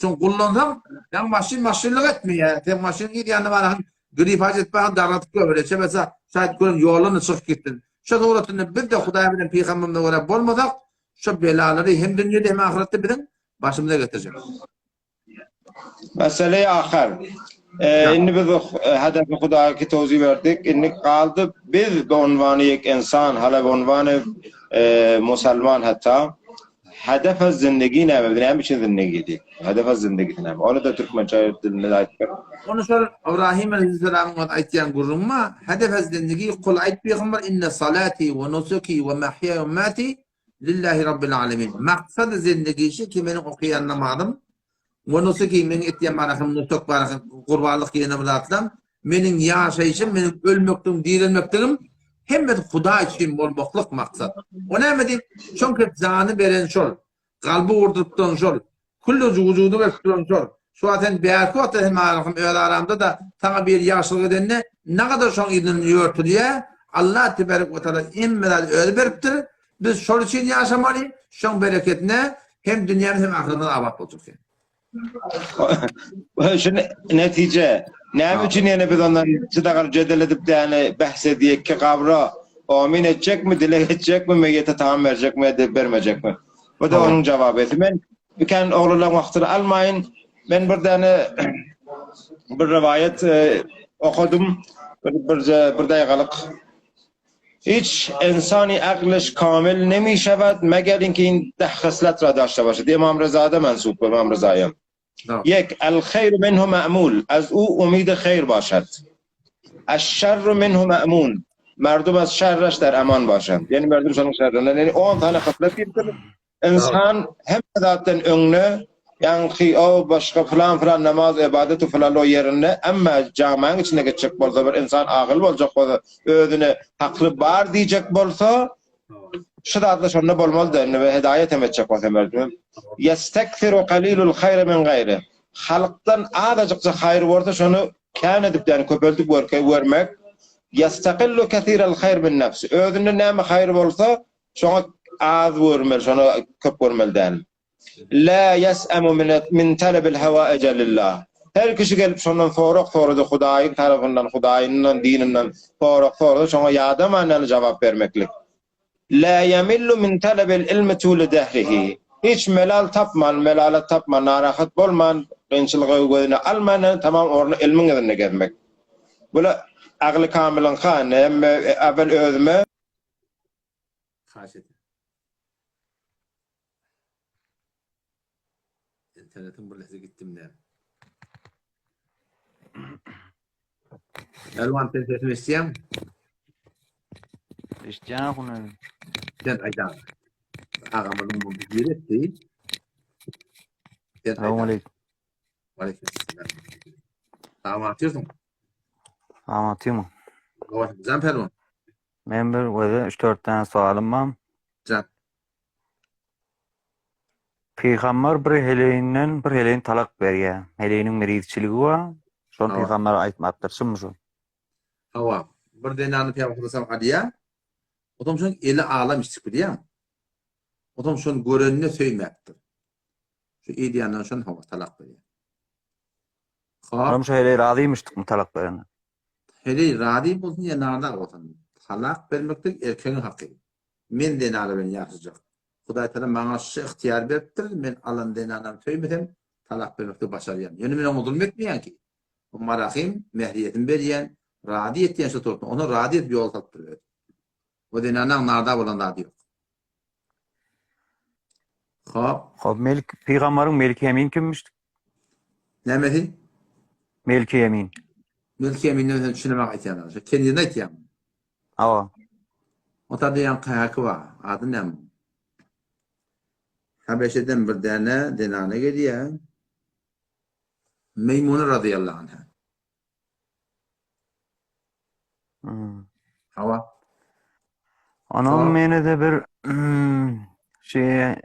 şoň gullansaň, ýa maşyn maşynlyk etmeýär. Sen maşynyň yz ýanyna baraň Gripaj etmäge dargatyp goýber, eçemese, şaýt gören ýoldan-da çykyp gitsin. Şo suratynda biz-de Hudaý bilen pygamberimize görä bolmasak, şo belalary hem dünýede hem ahyretde biziň başymyza getirjek. Mesele ahar. Indi biz hedefi Hudaýa ki towzi berdik. Indi galdy biz be unwany ýek insan, hala be unwany musalman hatda. Hedefe zindigi näme? Biz näme üçin zindigi diýdik? Hedefe zindigi näme? Ony da türkmençe dilinde aýdyp ber. Ony şol Ibrahim aleyhisselamyň öz aýtýan gürrüňi bar. Hedefe zindigi kul aýt pygamber inne salati we nusuki we mahýa we mamati lillahi rabbil alemin. Maksady zindigi şu ki meniň okaýan namazym we nusuki meniň etýän barahym nusuk barahym gurbanlyk ýene bir zatlam. Meniň ýaşaýşym, meniň ölmekligim, direlmekligim hemmesi Hudaý üçin bolmaklyk maksat. O näme diýip, şoň kep jany beren şol, kalby gurduryp duran şol, külli wujudy berip duran şol. Şu wagt sen bärki wagtda hem arasym öz aramda-da saňa bir ýagşylyk edende nagadar şoň yzyndan ýörtülýär. Allah tebarek we taala hemme zady özi beripdir. Biz şol üçin ýaşamaly, şoň bereketine hem dünýämiz hem ahyretimiz abat boljak sen. Şu netije, näme üçin ýene biz ondan çydagar jedel edip däni bähs edýek ki gabra omin etjekmi, dileg etjekmi, meýete tagam berjekmi ýa bermejekmi? Bu da onuň jawaby. Men kän oglanlaryň wagtyny almaýyn. Men bir däne bir rowaýat e, okadym. Bir bir, bir daýgalyk Hiç insani aklyş kamil nemişewed meger inki in deh hıslet ra daşte başed. İmam Rıza'da mensup İmam Rıza'ya. Yek el hayr minhu ma'mul az u umid hayr başad. Eş-şerru minhu ma'mun. Merdum az şerreş der eman başad. Yani merdum şonuň şerrinden. Yani 10 tane hıslet diýipdir. Ynsan hemme zatdan öňde, ýaňky o başga pylan-pylan namaz, ybadat pylan o ýerinde, emma jamaň içinde geçjek bolsa, bir ynsan agyl boljak bolsa, özüne hakly bar diýjek bolsa, şu zatlar şonda bolmaly-da, indi we hidaýat hem etjek bolsa merdime. Ýesteksiru qalilul haýra min gaýri. Halkdan azajykja haýyr bolsa, şony kän edip, ýagny köpeldip görke, görmek. Ýestakillu kesiral haýr min nefsi. Özünde näme haýyr bolsa, Şoňa az görmeli, şona köp görmeli däl. La ýes'emu min talabil hawaija lillah. Her kişi gelip şondan sorag sorady Hudaýyň tarapyndan, Hudaýyndan, dininden sorag sorady, şoňa ýadaman ýaly jogap bermeklik. La ýemillu min talabil ilmi tule dehrihi. Hiç melal tapman, melalat tapman, narahat bolman, kynçylygy gözüne alman, tamam orny ilmiň yzynda gezmek. Bula agly kamylyňka, hemme awel özüme Haýyş edýän. Internetiň birlesi gitdim näme? Elwan sen sesimi eşitýäňmi? Eşitýän huny. Sen aýdan. Agamyzyň bu bir etdi. Sen Salam aleyküm. Aleyküm selam. Salam atýarsyň. Salam atýarmy? Jan Pälwan. Men bir özi 3-4 tane soalym bar. Jan. Pygamber bir heleýinden bir heleýini talak berýär. Heleýiniň merizçiligi bar. Şony pygamber aýtmapdyr. Çynmy şu? Hawa. Bir zenany pygamber sallam alýar. Otam şoň eli alam içdik bilýäň. Otam şony görenine söýmäpdir. Şu edýänden şony hawa talak berýär. Hop. Olam şu heleý razymyşdykmy talak berene? Heleý razy bolsun ýa narazy bolsun, talak bermeklik erkegiň haky. Men zenana bilen ýaşajak. Hudaý Taala maňa şu ygtyýary beripdir, men alan zenanamy söýmesem, talak bermekligi başarýan. Ýöne men oňa zulum etmeýän ki. O marahym, mähriýetimi berýän, razy etýän şu turtuna. Ony razy edip ýola salypdyr özi. O zenanaň narda bolan zady ýok. Hop. Hop, Melk, pygambaryň Melki Emin kimmiş? Nämesi? Melki Emin. Melki Eminden sen düşünemek aýtýan. Şu kendini aýtýan. Hawa. O taýda ýaňky häki bar. Ady näme? Habeşeden bir däne zenana gelýär. Meýmuna razyýallahu anha. Hmm. Hawa. Onuň meni-de bir şey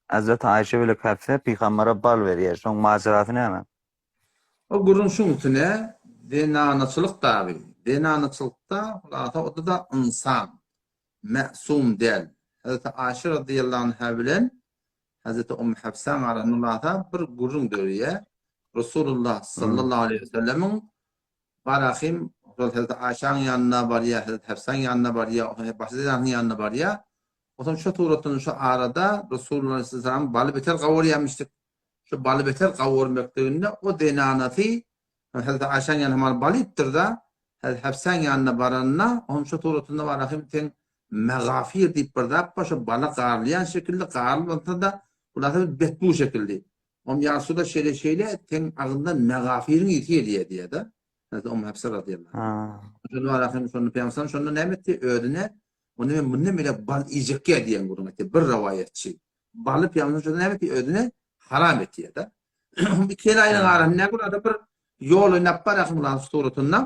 Hazreti Ayşe bile Hafsa pygambere bal berýär. Şoň macerasy näme? O gürrüň şuň üstüne zenanaçylyk dagy. Zenanaçylykda hulasa o da ynsan. Mäsum däl. Hazreti Ayşe radıyallahu anha bilen Hazreti Umm Hafsaň arasynda hulasa bir gürrüň döreýär. Resulullah sallallahu aleýhi we sellemiň Barahym şol Hazreti Aýşaň ýanyna barýar, Hazreti Hafsaň ýanyna barýar, onsoň başga zenanyň ýanyna barýar. Onsoň şo suratdan şo arada Resulullah aleyhisselam baly beter gawurýarmyşdyk. Şu baly beter gawurmaklygynda o zenanasy Hazreti Aýşaň ýanyna hamala balypdyr-da, Hazreti Hafsaň ýanyna baranda, onuň şo suratynda Barahym seň megafir diýip bir zat bar, şo bala garylýan şekilli, garylmasa-da, hulasa bir betbu şekilli. Onuň ýa Resulallah şeýle-şeýle, seň agzyňdan megafiriň ysy gelýär diýýär-de. Hazreti Ummu Hafsa razyýallahu anha. Şonda Barahym şonda Pygamber şonda näme etdi? Özüne Onda men mundan beýläk bal iýjekkä diýen gürrüň etdi. Bir rowaýatçy. Baly Pygamber şonda näme etdi? Özüne haram etdi-de. Iki el aýynyň arasynda näme bir bir. Ýol oýnap barýarsyň lan suratynda.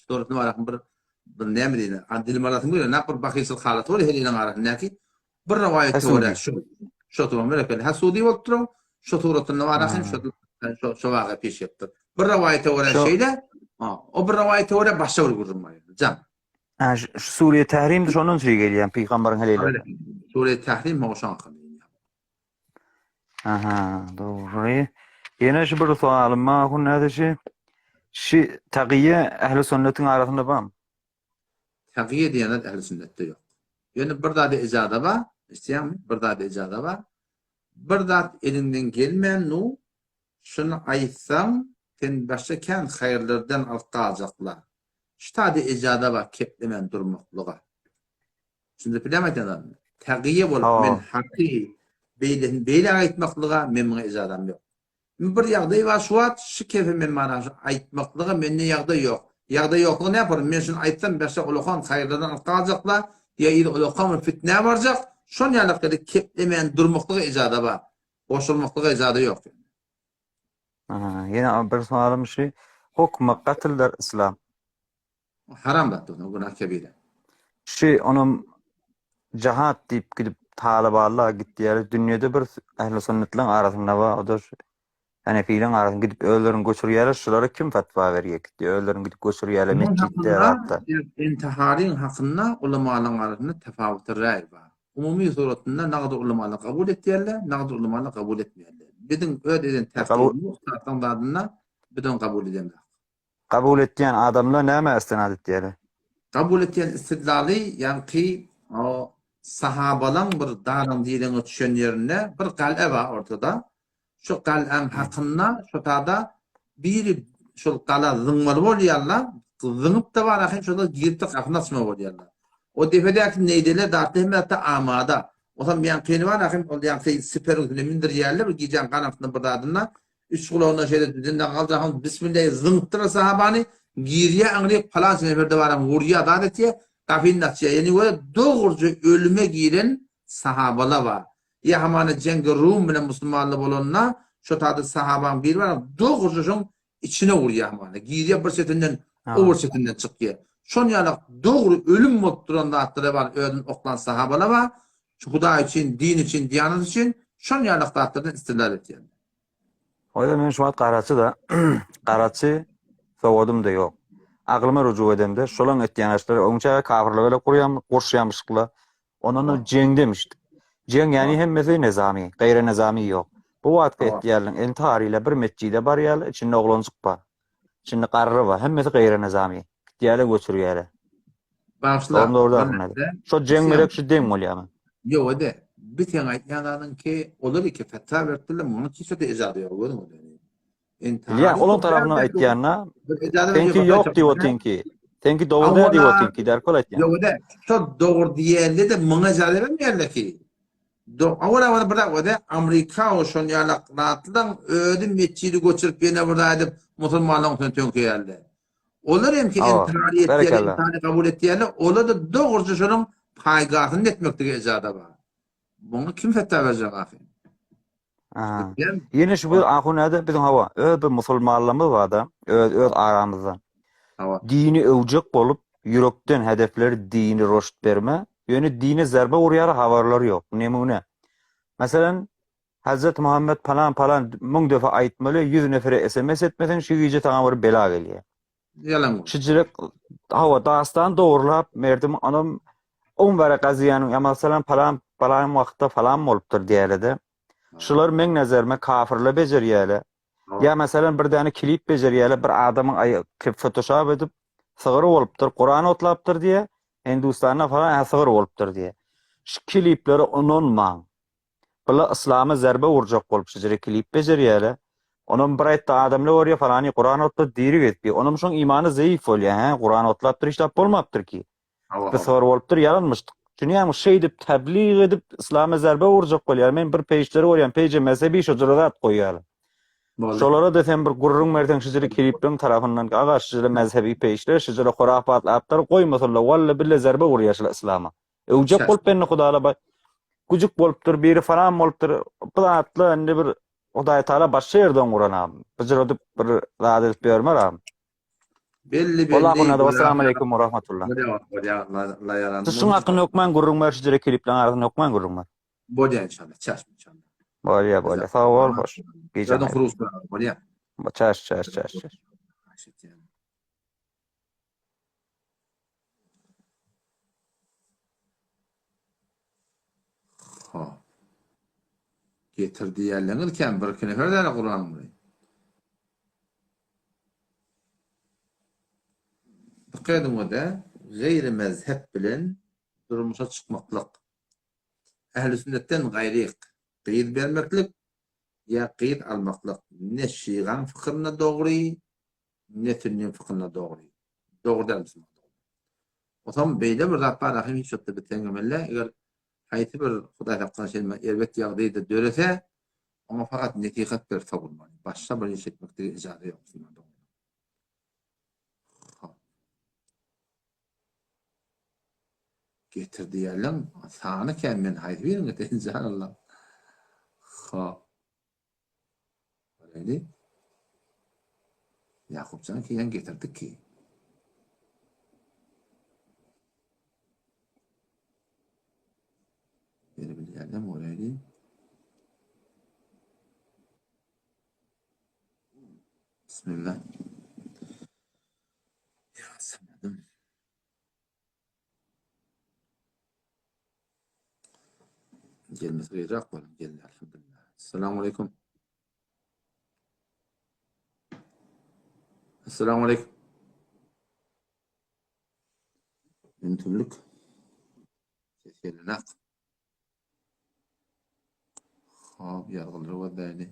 Suratynda barýarsyň bir bir näme diýilýär? A dilim alasyn görýär. Nap bir bahylçylyk halaty bolýar her iliň arasyndaky. Bir rowaýat görä şu. Şu turan berekella. Hasudi bolup duran şu suratynda barýarsyň şu şu şu waga peş gelipdir. Bir rowaýata görä şeýle, o bir rowaýata görä başga bir gürrüň bar. Jan. Ha, şu Suriye Tahrimdi şondan şeý gelýän pygambaryň heleýleri. Suriye Tahrim hoşan hakynda. Aha, dogry. Ýene şu bir soalym bar, hun näde şu? Şu tagiýe ähli sünnetiň arasynda barmy? Tagiýe diýen zat ähli sünnetde ýok. Ýöne bir zada ijaza bar, eşitýäňmi? Bir zada ijaza bar. Bir zat eliňden gelmän nu, şuny aýtsaň, sen başga kän haýyrlardan alyp galjakla. Şu zada ijaza bar keplemän durmaklyga. Düşündirip bilýärmi aýdýan zadymy? Tagyýe bolup men haky beýlesini beýle aýtmaklyga men muňa ijazam ýok. Indi bir ýagdaý bar şu wagt şu kefe men mana şu aýtmaklyga mende ýagdaý ýok. Ýagdaý ýoklugy näme bolar? Men şuny aýtsam başga ulakan haýyrlardan alyp galjakla ýa yzy ulakan bir fitnä barjak. Şon ýalak keplemän durmaklyga ijaza bar. Goşulmaklyga ijaza ýok. Aha, ýene bir soalym şu hukmy gatyldyr islam. Haram zat o günah kebire. Şu onam jahat diýip gidip talybanlar gitdiler. Dünýede bir ähli sünnetleň arasynda bar. O da şu Hanefileň arasynda gidip özlerini göçürýärler. Şulara kim fatwa berýär gitdi. Özlerini gidip göçürýärler metjitde zatda. Intiharyň hakynda ulamalaryň arasynda tafawuty raý bar. Umumy suratynda nagdy ulamalar kabul etýärler, nagdy ulamalar kabul etmeýärler. Biziň öz eden täsirimiz ustadyň zadynda biz ony kabul edemzok. Kabul etýän adamlar nämä istinad etýärler? Kabul etýän istidlaly ýaňky o sahabalaň bir daryň direňe düşen ýerinde bir gal'a bar ortada. Şu gal'aň hakynda şo tada biri şol gala zyňmaly bolýarlar. Zyňyp-da bar ahyn şolar girip-de gapyny açmaly bolýarlar. O depedäki neýdeler zatlar hemme zatda amada. Osam ýaňkyny bar ahyn ol ýaňky siperiň üstüne mindirýärler bir gijäň garaňkysynda bir zadynda Üç gulagyna şeýle düzende galjagyň bismillah zyňypdyr sahabany, girýä aňryk palança nefer-de baram urýa zat etýä, gapyny açýa. Ýani we dogruja ölüme giren sahabala bar. Ýa hamana jeňgi Rum bilen musulmanlar bolanda şo tada sahabaň biri bar dogruja şoň içine urýa hamana. Girýä bir çetinden o bir çetinden çykýa. Şon ýalak dogry ölüm bolup duran zatlara bar özüni oklan sahabala bar. Şu Hudaý üçin, din üçin, diýanat üçin şon ýalak zatlardan istidlal etýärler. Oýda men şu wagt garaçy-da, garaçy sowadym-da ýok. Aglyma rüjuk edemde, şolaň etýän işleri öňçä kafirler bile gurýan, gurşýamyşykla. Ondan jeňdemişdik. Jeň ýani hemmesi nezami, gaýry nezami ýok. Bu wagtky etýärliň entary ile bir metjide barýarlar, içinde oglanjyk bar. İçinde garry bar, hemmesi gaýry nezami. Gitýärler, göçürýärler. Bagyşla. Dogry dogry aslynda. Şo jeň gerek şu deň bolýamy? Ýok ede. Bir seň aýtýan zadyň ki, olar iki fetwa beripdirler, munuň hiç ýerde ejazy ýok görüň ol. Bilýän, olaň tarapyndan aýtýanda, seňki ýok diýip otynki. Seňki dogry däl diýip otynki, derkol aýtýan. Ýok ede. Şo dogry diýende-de muňa ejaza bermeýärler ki. Awal-awal bir zat ode, Amerika şon ýalak zatlaň özi metjidi göçürip ýene bir zat edip musulmanlaryň üstüne töňkeýärler. Olar hem ki intihar etýärler, intihary kabul etýärler, olar-da dogruça şonuň paýgasyny etmeklige ejada bar. Muňa kim fetwa berjek ahyryn? Aha. Ýene şu bir ahun näde biziň hawa, öz bir musulmanlarymyz bar-da, öz öz aramyzda. Hawa. Dini öwjek bolup, ýürekden hedefleri dini roşt berme, ýöne dine zerbe urýar habarlary ýok. Nemune. Meselem, Hazreti Muhammet palan palan müň defa aýtmaly, 100 nefere SMS etmeseň şu gije saňa bir bela gelýär. Ýalan bu. Şijirek hawa dastan dogrulap merdim onam on bäri gaziýanyň ýa meselem palan palan wagtda falan bolupdyr diýälede. Şular meň nazarime kafirle bejerýäle. Ýa meselem bir däne klip bejerýäle bir adamyň aý fotoşop edip sygyr bolupdyr, Kuran otlapdyr diýä, Hindustanda falan hä sygyr bolupdyr diýä. Şu kliplere ynanmaň. Bula yslama zerbe urjak bolup şujere klip bejerýäle. Onam bir aýtdy adamla görýä falany Kuran otlady diri gezipdi. Onam şoň imany zeýif bolýa hä Kuran otlapdyr hiç zat bolmapdyr ki. Hawa Bir sygyr bolupdyr ýalanmyş. Düşünýäňmi şeýdip täblig edip yslama zerbe urjak bolýar. Men bir peýjleri görýän peýje mezhebi şojere zat goýýarlar. Boldy. Şolara-da sen bir gürrüň berseň şujere kilipliň tarapyndan aga şujere mezhebi peýjler şujere hurafat zatlar goýmasalar walla bille zerbe urýar şular yslama. Öwjek bolup bende hudala ba güjük bolupdyr, biri falan bolupdyr. Bu zatlar indi bir. Hudaý Taala başga ýerden guran am. Byjyradyp bir zat edip ýörmer am. Belli belli. Wallahu nada wassalamu aleýkum we rahmetullah. Bolýar, bolýar. Allah ýarandy. Şuň hakkynda hökman gürrüň ber şu jere kilipleriň arasynda hökman gürrüň ber. Bolýar inşallah. Çaş inşallah. Bolýar, bolýar. Sag bol, hoş. Gije. Zaten huruf bolýar. Çaş, çaş, çaş, çaş. Ha. Getir diýerleňiz kän bir iki nefer däl Kuranyň muny. Dikkat ediň o-da, gaýry mezhep bilen durmuşa çykmaklyk. Ähli sünnetden gaýryk gyz bermeklik ýa gyz almaklyk ne şygaň fykyrynda dogry, ne sünniň fykyrynda dogry. Dogry däl musulman dogry. Otam beýle bir zat bar ahim hiç wagtda biz teňňemeli eger haýsy bir Hudaý saklasyn şeýle erbet ýagdaýda dörese oňa fakat nesihat berip sowulmaly. Başga bir iş etmeklige ijaza ýok musulman dogry. Getir diýerleň sany kän men haýsy birini getirin jan Allah. Hop. Göreli. Ýakupjan kiýen getirdik ki. Beri bilýärler göreli. Bismillah. Ya samadım. Gelmesi gyýrak bolan geldi elhamdülillah. Assalamu aleyküm. Assalamu aleyküm. Ümtümlük. Ses gelenak. Hop, ýazgylary gözläýli.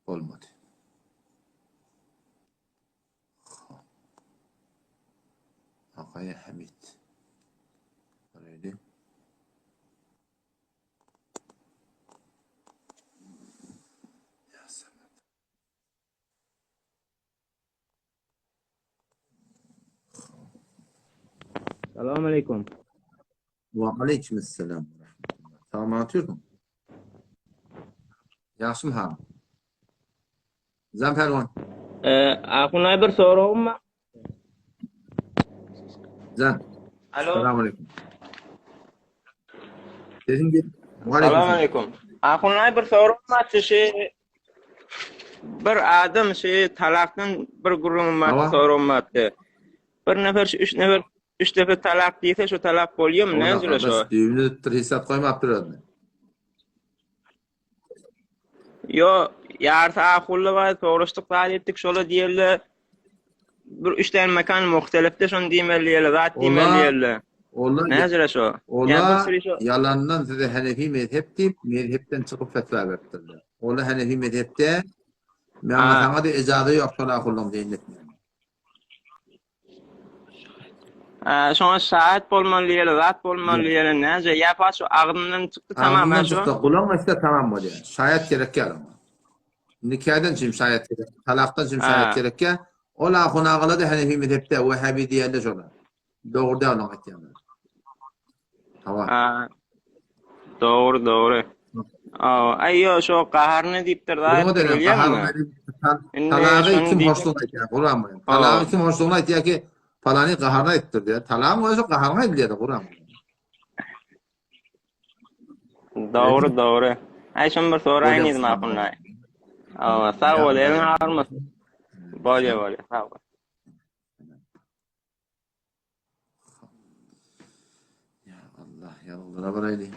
Bolmady. Hop. Agaýa Hamit. Göreýli. Salam aleykum. Wa aleyküm esselam. Salam atýordyň. Ýagşymy han? Zan pälwan. Ee, Akunay bir soragym bar. Jan. Alo. Salam aleyküm. Sesiň gel. Salam aleyküm. Akunay bir soragym bar şu bir adam şu talakdan bir gürrüňim bar, soragym bar. Bir nefer şu üç nefer üç defa talak diýse şu talak bolýarmy? Näme şu? Düýbüni tutdyr, hesap goýmapdyr özüne. Ýo, ýarysy ahulla bar, soraşdyk zat etdik, şola diýerler. Bir üç tane mekan muhtelifde şony diýmeli diýerler, zat diýmeli diýerler. Ola Näjüre şo? Ola ýalandan size Hanefi mezhep diýip, mezhepden çykyp fetwa beripdirler. Ola Hanefi mezhepde maňa saňa da ejaza ýok şol ahullaň diýen etmäne. Şoňa şaýat bolmaly diýeli, zat bolmaly diýeli, näce? Ýa pa şu agzyndan çykdy tamam ha şu. Agzyndan çykdy, gulagyň eşitse tamam bolýar. Şaýat gerek ýaly oňa. Nikadan çim şaýat gerek, talakdan çim şaýat gerek ýa. Ol ahun agala da Hanefi mezhepde Wahhabi diýende şolar. Dogry däl onuň aýtýanlary. Hawa. Dogry, dogry. Aý ýo şo gaharyny diýipdir zat bilýärmi? Talagy kim hoşlugyny aýtýar, Kuran boýun. Talagy kim hoşlugyny aýtýar ki, palany gaharyny aýtdyr diýär. Talagyň özi gaharyny aýdylýar Kuran. Dogry, dogry. Aý şony bir soraýyn diýdim ahunlaý. Awa, sag bol, eliň agyrmasyn. Bolýar, bolýar, sag bol. Ya Allah, ýazgylara baraýly.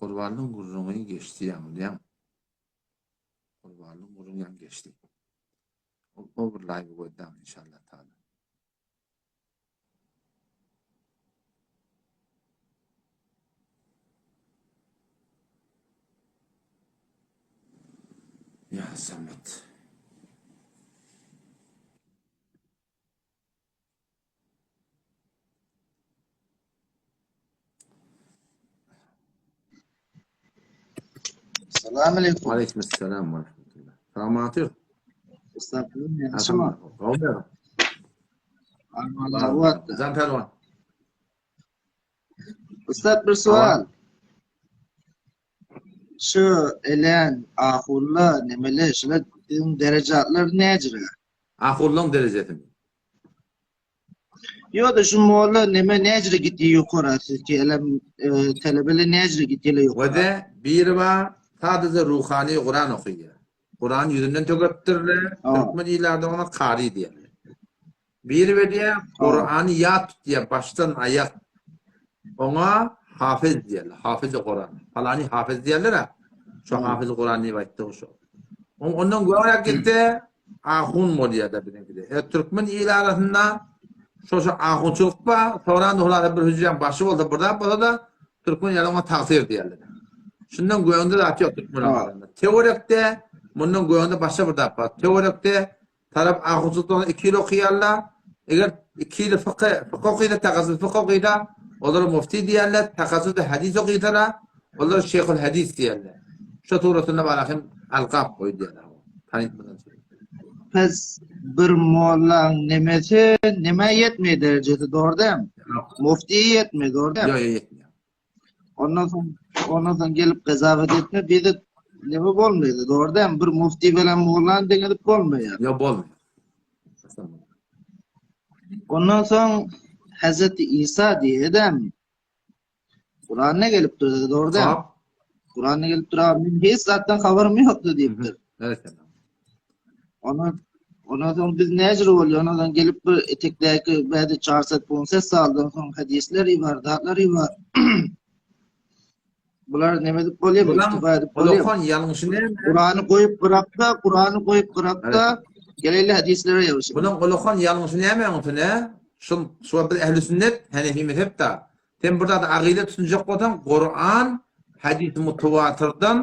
Gurbanlyň gürrüňi geçdi ýaňy, bilýäňmi? Gurbanlyň gürrüňi ýaňy geçdi. O, o bir live gözläň inşallah taala. Ya Samet. Salam aleyküm. Aleyküm selam ve rahmetullah. Salamat ýok. Estağfurullah. Gowmy? Allah Jan pälwan. Ustad bir sual. Şu elen, ahulla, nemele, şular biziň derejatlar näcire? Ahullaň derejesini. Ýo-da şu molla neme näcire gitdi ýokara sizki elem e, telebele näcire gitdi ýokara. Wede biri bar, sadece ruhany Kuran okaýar. Kuran ýüzünden tökepdirler, türkmen ilerde ona kary diýerler. Biri berýär, Kurany ýat tutýar başdan aýak. Oňa hafiz diýerler, hafiz Kuran. Palany hafiz diýerler-ä. Şo hafiz Kuran diýip aýtdygy şo. Ondan göräk gitse ahun bolýar-da biziňkide. E, türkmen il arasynda şo şo ahunçylyk bar, soran hulasa bir hüjräň başy bolsa, bir zat bolsa-da türkmen ýaly oňa tagsyr diýerler. Şundan göňde zat ýok türkmen arasynda. Töwerekde mundan göňde başga bir zat bar. Töwerekde Tarap ahunçylykdan iki ýyl okaýarlar. Eger iki ýyl fykh, fykh okysa, takassus fykh okysa, olara mufti diýerler, takassus hadis okysalar, olara şeýhul hadis diýerler. Şo suratynda bara hem alkap goýulýar. Tanytmadan soň. Pes bir mollaň nemesi neme ýetmeýär derejesi dogry dämi? Muftiýe ýetmeýär dogry dämi? Ýok, ýok ýetmeýär. Ondan soň ondan soň gelip gazawat etme bizi neme bolmaýar dogry dämi? Bir mufti bilen mollany deňedip bolmaýar. Ýok bolmaýar. Ondan soň Hazreti Isa diýýär dämi? Kur'an'a gelip durdy, dogry däl. Kur'an'a gelip dur abi, men hiç zatdan habarym ýokdy diýipdir. Evet. Ona Ondan soň biz näjür bolýar? Ondan soň gelip bir etekdäki bäde çarset ponset saldan soň hadisleri bar, zatlary bar. Bular neme edip bolýar? Iktifa edip bolýar. Okan ýalňyşy näme? Kur'any goýup gyrakda, Kur'any goýup gyrakda geleli hadislere ýabyşyp. Bunuň ulakan ýalňyşy näme oňsy ne? Şu şu biz ehli sünnet, Hanefi mezhepda. Sen bir zady agyda tutunjak bolsaň, Kuran, hadis mutawatyrdan,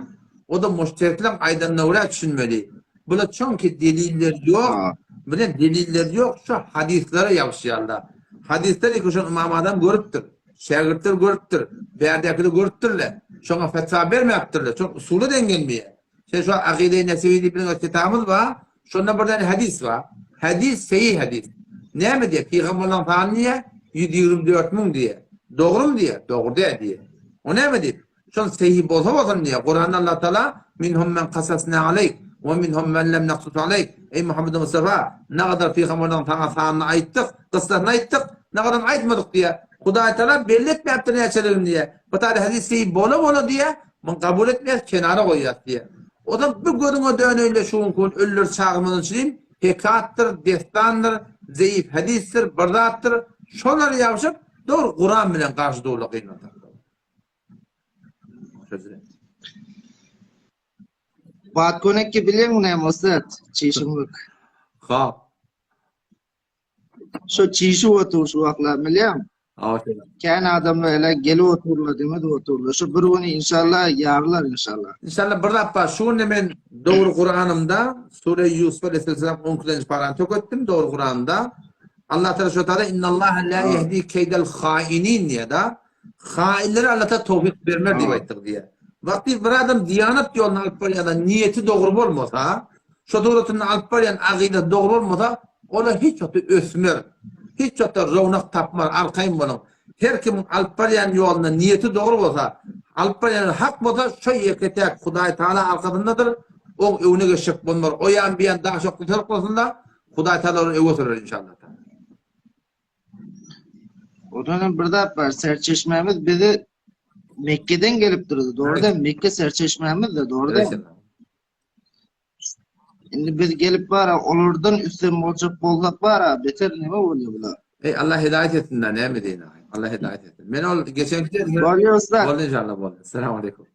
o-da muştehitleriň aýdanyna görä düşünmeli. Bular çünki deliller ýok, bilen deliller ýok, şu hadyslara ýapyşýarlar. Hadyslar ilki şol Ymam Azam görüpdir, şägirtler görüpdir, bärdäkiler görüpdirler. Şoňa fetwa bermäpdirler. Şol usula deň gelmeýär. Sen şu Agyda-i Nesewi diýip biziň kitabymyz bar. Şonda bir däne hadys bar. Hadys seýih hadys. Näme diýýär? Pygamberleň sany diýýär, 124 müň diýýär. Dogrumy diýýär? Dogry däl diýýär. O näme diýip? Şol seýih bolsa bolsun diýýär. Kuranda Allah Taala minhum men kasasna aleýk we minhum men lem naksus aleýk. Eý Muhammed Mustafa, nagadar pygamberleň saňa sanyny aýtdyk, gyssasyny aýtdyk, nagadan aýtmadyk diýýär. Hudaý Taala belli etmäpdir näçeligini diýýär. Bu taýda hadys seýih bola bola diýýär. Muny kabul etmeýäs, kenara goýýas diýýär. Ozal bir gözüňe döneýin-le şu günki gün ölüleri çagyrmadan çynym, hekatdyr, dessandyr, zeýif hadysdyr, bir zatdyr, şolar ýabşyp, dogry Kuran bilen garşy durla gynansak. Bat könekki bilýäňmi näme ussat? Çişimlik. Hop. Şo çişip otur şu wagtlar bilýäňmi? Kän adamlar ele gelip oturlar, demedip oturlar. Şu bir güni inşallah ýarylar inşallah. Inşallah bir zat bar. Şu günde men dogry Kuranymda Sure Ýusuf aleyhisselam 12-nji parany töketdim dogry Kuranda. Allah Teala şu taýda innallaha la yehdi keydel hainin diýär da. Hainlere Allah Teala towfik bermez diýip aýtdyk diýär. Wagty bir adam diýanat ýoluny alyp barýanda niýeti dogry bolmasa, Şo suratynda alyp barýan agydasy dogry bolmasa, olar hiç wagtda ösmer, hiç wagtda rownak tapmaz, arkaýyn boluň. Her kimiň alyp barýan ýolunda niýeti dogry bolsa, alyp barýan ýoly hak bolsa, şo ýeke-täk Hudaý Tagala arkasyndadyr, oň öňüne geçjek bolmaz. O ýan bu ýan daş okly sörüklesin-de, Hudaý Tagala olary öňe sürer inşallah. Ondan hem bir zat bar, serçeşmämiz bizi Mekgeden gelip durdy, dogry däl? Mekke serçeşmämiz de, dogry däl? Indi biz gelip bara olardan üstem boljak bolsak bara beter neme bolýar bular. Ey Allah hidayet etsin da näme diýin aý. Allah hidayet etsin. Men ol geçen Bolýar usta. Boldy inşallah boldy. Selamu aleyküm.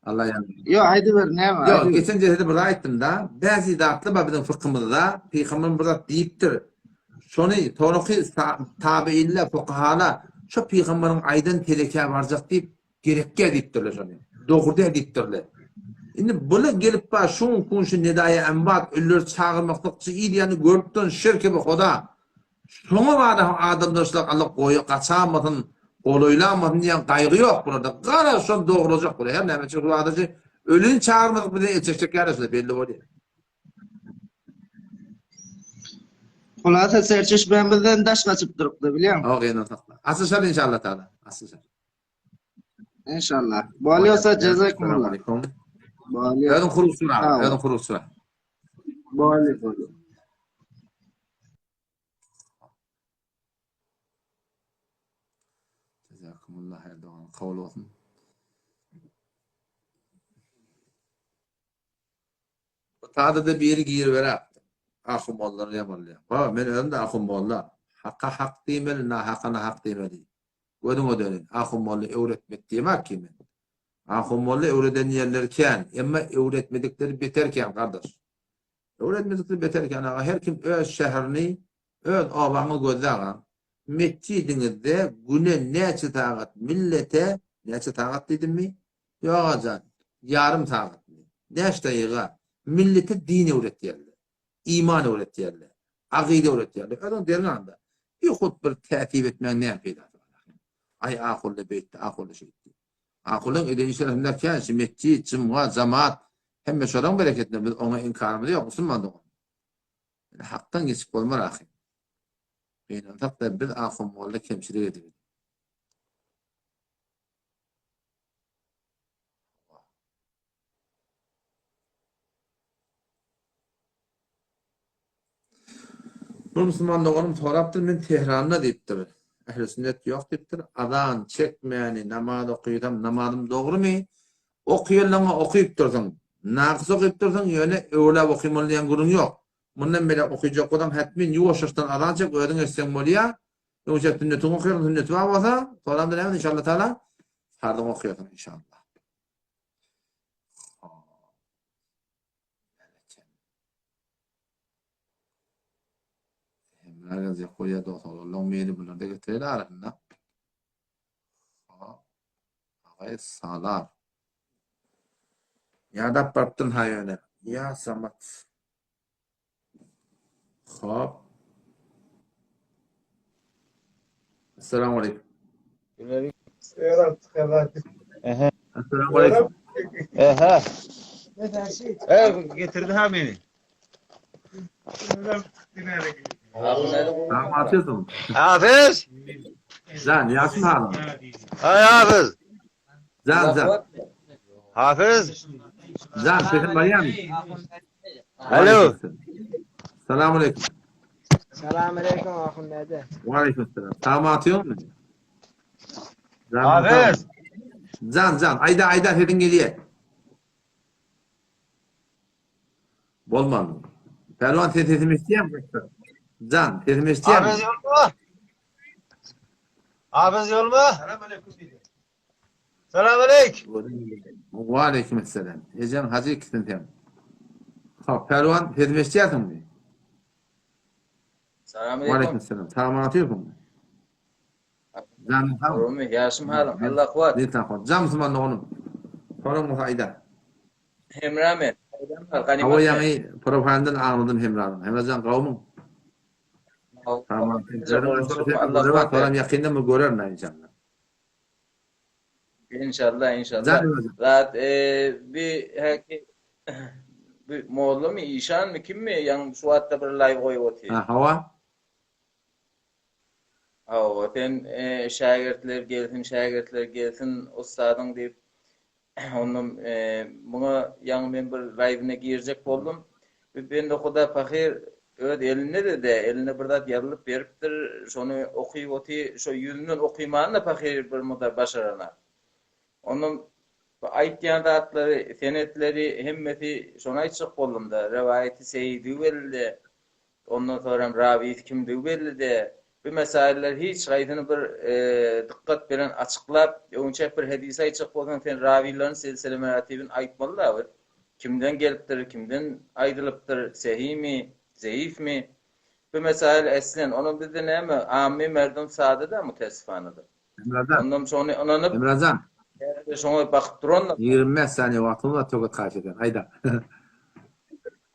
Allah ýardam. Ýok aýdyber näme? Ýok geçen jesede bir aýtdym da. Bäzi zatlar bar biziň fykhymyzda. Pygamber bir zat diýipdir. Şony soňraky tabiinler, fukahalar şo pygamberiň aýdan telekä barjak diýip Gerekgä diýipdirler şony. Dogry däl diýipdirler. Indi bular gelip bar şuň kun şu nedaýa emwat ölüleri çagyrmaklykçy il ýany görüp duran şirki bi hoda. Şoňa bada hem adamlar şular Allah goýa gaçamasyn, golaýlamasyn diýen gaýgy ýok bularda. Garaz şony dogrulajak bular. Her näme üçin wadaçy. Ölüni çagyrmadyk bizden el çekjek ýaly belli bolýar. Hulasa serçeşmämizden daş gaçyp durupdy bilýäň. Hawa gyndan sakla. Açyşar inşallah taala. Açyşar. Inşallah. Bolýasa jazakumullah. Aleyküm. Bolýa. Özüň hurukçyra, özüň hurukçyra. Bolýa, bolýa. Jazakumullah her dogan kabul olsun. Bu tada-da biri giriberapdyr. Ahun mollany ýamanlaýar. Baba, men özüm-de ahun molla. Haka hak diýmeli, nahaka nahak diýmeli. Gözüňe döneýin. Ahun molla öwretmedi diýemok ki men. Ahun molla öwreden ýerleri kän, emma öwretmedikleri beter kän, gardaş. Öwretmedikleri beter kän aga. Her kim öz şäherini, öz obaňy gözle aga. Metjidiňizde güne näçe sagat millete, näçe sagat diýdimmi? Ýok agajan, ýarym sagatmy, näçe daýyga millete din öwretýärler, iman öwretýärler, agyda öwretýärler. Özüň derňanda bihut bir täsip etmäň näme peýdasy bar ahyryn. Aý ahulla beýtdi, ahulla şeýtdi. Ahullaň eden işleri hemler kän, şu metjit, jumga, jamaat hemme şolaň bereketine biz oňa inkarymyz ýok musulman dogan. Ýöne hakdan geçip bolmar ahyryn. Gynansak-da biz ahun molla kemçilik edip. Bir musulman doganym sorapdyr, men Tehranda diýipdir. Ähli sünnet ýok diýipdir. Azan çekmäni namaz okysam namazym dogrymy? Okýanlaňa okypdyrsyň. Nakys okypdyrsyň, ýöne öwläp okymaly diýen gürrüň ýok. Mundan beýläk okyjak bolsaň hätmin ýuwaşjaşdan azan çek, özüň etseň bolýar. Öňçä sünnetiňi okyarsyň, sünneti bar bolsa, soramda näme inşallah taala farzyňy okyarsyň inşallah. Hemra geljek bolýar dost oglanlaň meni bularda getireli arasynda. Agay salar. Ýadap barypdyryn ha ýöne. Ýa Samat. Hop. Assalamu aleykum. Assalamu aleykum. Ehe. E, getirdi ha meni. Tamam atıyorsun. Hafız. Can, Yasin hanım. Ay Hafız. Can, can. Hafız. Can, sesin barýarmy? Alo. Salam aleyküm. Salam aleyküm Ahun däde. Wa aleyküm selam. Tamam atıyormy? Can, Hafız. Can, can. Aýda, aýda sesiň gelýär. Bolman. Pälwan sen sesimi eşitýäňmi? Jan, sesimi eşitýäňmi? Hafız ýolma. Hafız ýolma. Salam aleyküm. Salam aleyk. Wa aleyküm esselam. Ejeň hajy ikisiň sen. Hop, Pälwan sesimi eşitýärsiňmi? Salam Wa aleyküm. aleyküm esselam. Salam atýarsyňmy? Janyň sag. Dogrymy? Ýaşym halyň. Allah kuwwat. Ne tapar? Jam musulman doganym. Soraň bolsa aýda. Hemra men. Aýdam bar, ganymat Hawa men. ýaňy profilden aňladym Hemranyň. Hemrajan gowmyň? Tamam. Allah kuwwat. Soram ýakynda mı görerin inşallah. İnşallah, inşallah. Jan Zat e, bir heki bir molla mı, işan mı, kim mi? Ýaňy şu wagtda bir live goýup otyr. Ha, hawa. Hawa, sen şägirtler gelsin, şägirtler gelsin ussadyň diýip, ondan muňa ýaňy men bir laýwyna girjek boldum. Bir bende huda pahyr öz elinde-de, eline bir zat ýazylyp beripdir, şony okyp otyr, şo ýüzünden okymany-da pahyr bir mudar başaranak. Ondan bu aýtýan zatlary, senetleri hemmesi şony aýtjak boldum-da, rewaýaty seýidigi belli-de, Ondan soram rawisi kimdigi belli däl. Bu mesailler hiç haýsyny bir dykgat bilen açyklap, öňçäk bir hedis aýtjak bolsaň sen rawilerin silsile meratibini aýtmaly da bir. Kimden gelipdir, kimden aýdylypdyr, sehimi, zeifmi? Bu mesail eslen, onam bizde näme, ammy merdum sada da mutessifana-da. Emrajan. Ondan şony ynanyp, Emrajan. Häzir şoňa bakyp durandyr. 25 saniýe wagtyňyz bar töwet haýyş edýän. Aýda.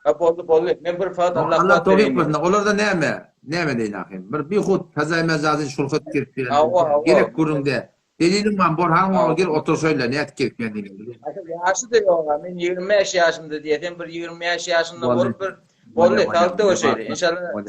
Ha boldy boldy. Men bir fat Allah Allah kuwwat towfyk bereýin. bersin. Olarda näme? Näme deýin ahym? Bir bihut fezaý mejazy şulhat girip Hawa, hawa. Gerek gürrüňde. Deliliň bar, bor, haň oňa gel otur şöyle, nädip gelip men diýmeli. Ýaşy-da ýok-a, men 25 ýaşymda diýýär, sen bir 25 ýaşynda bolup bir boldy, saglyk döwüşeýli. Inşallah.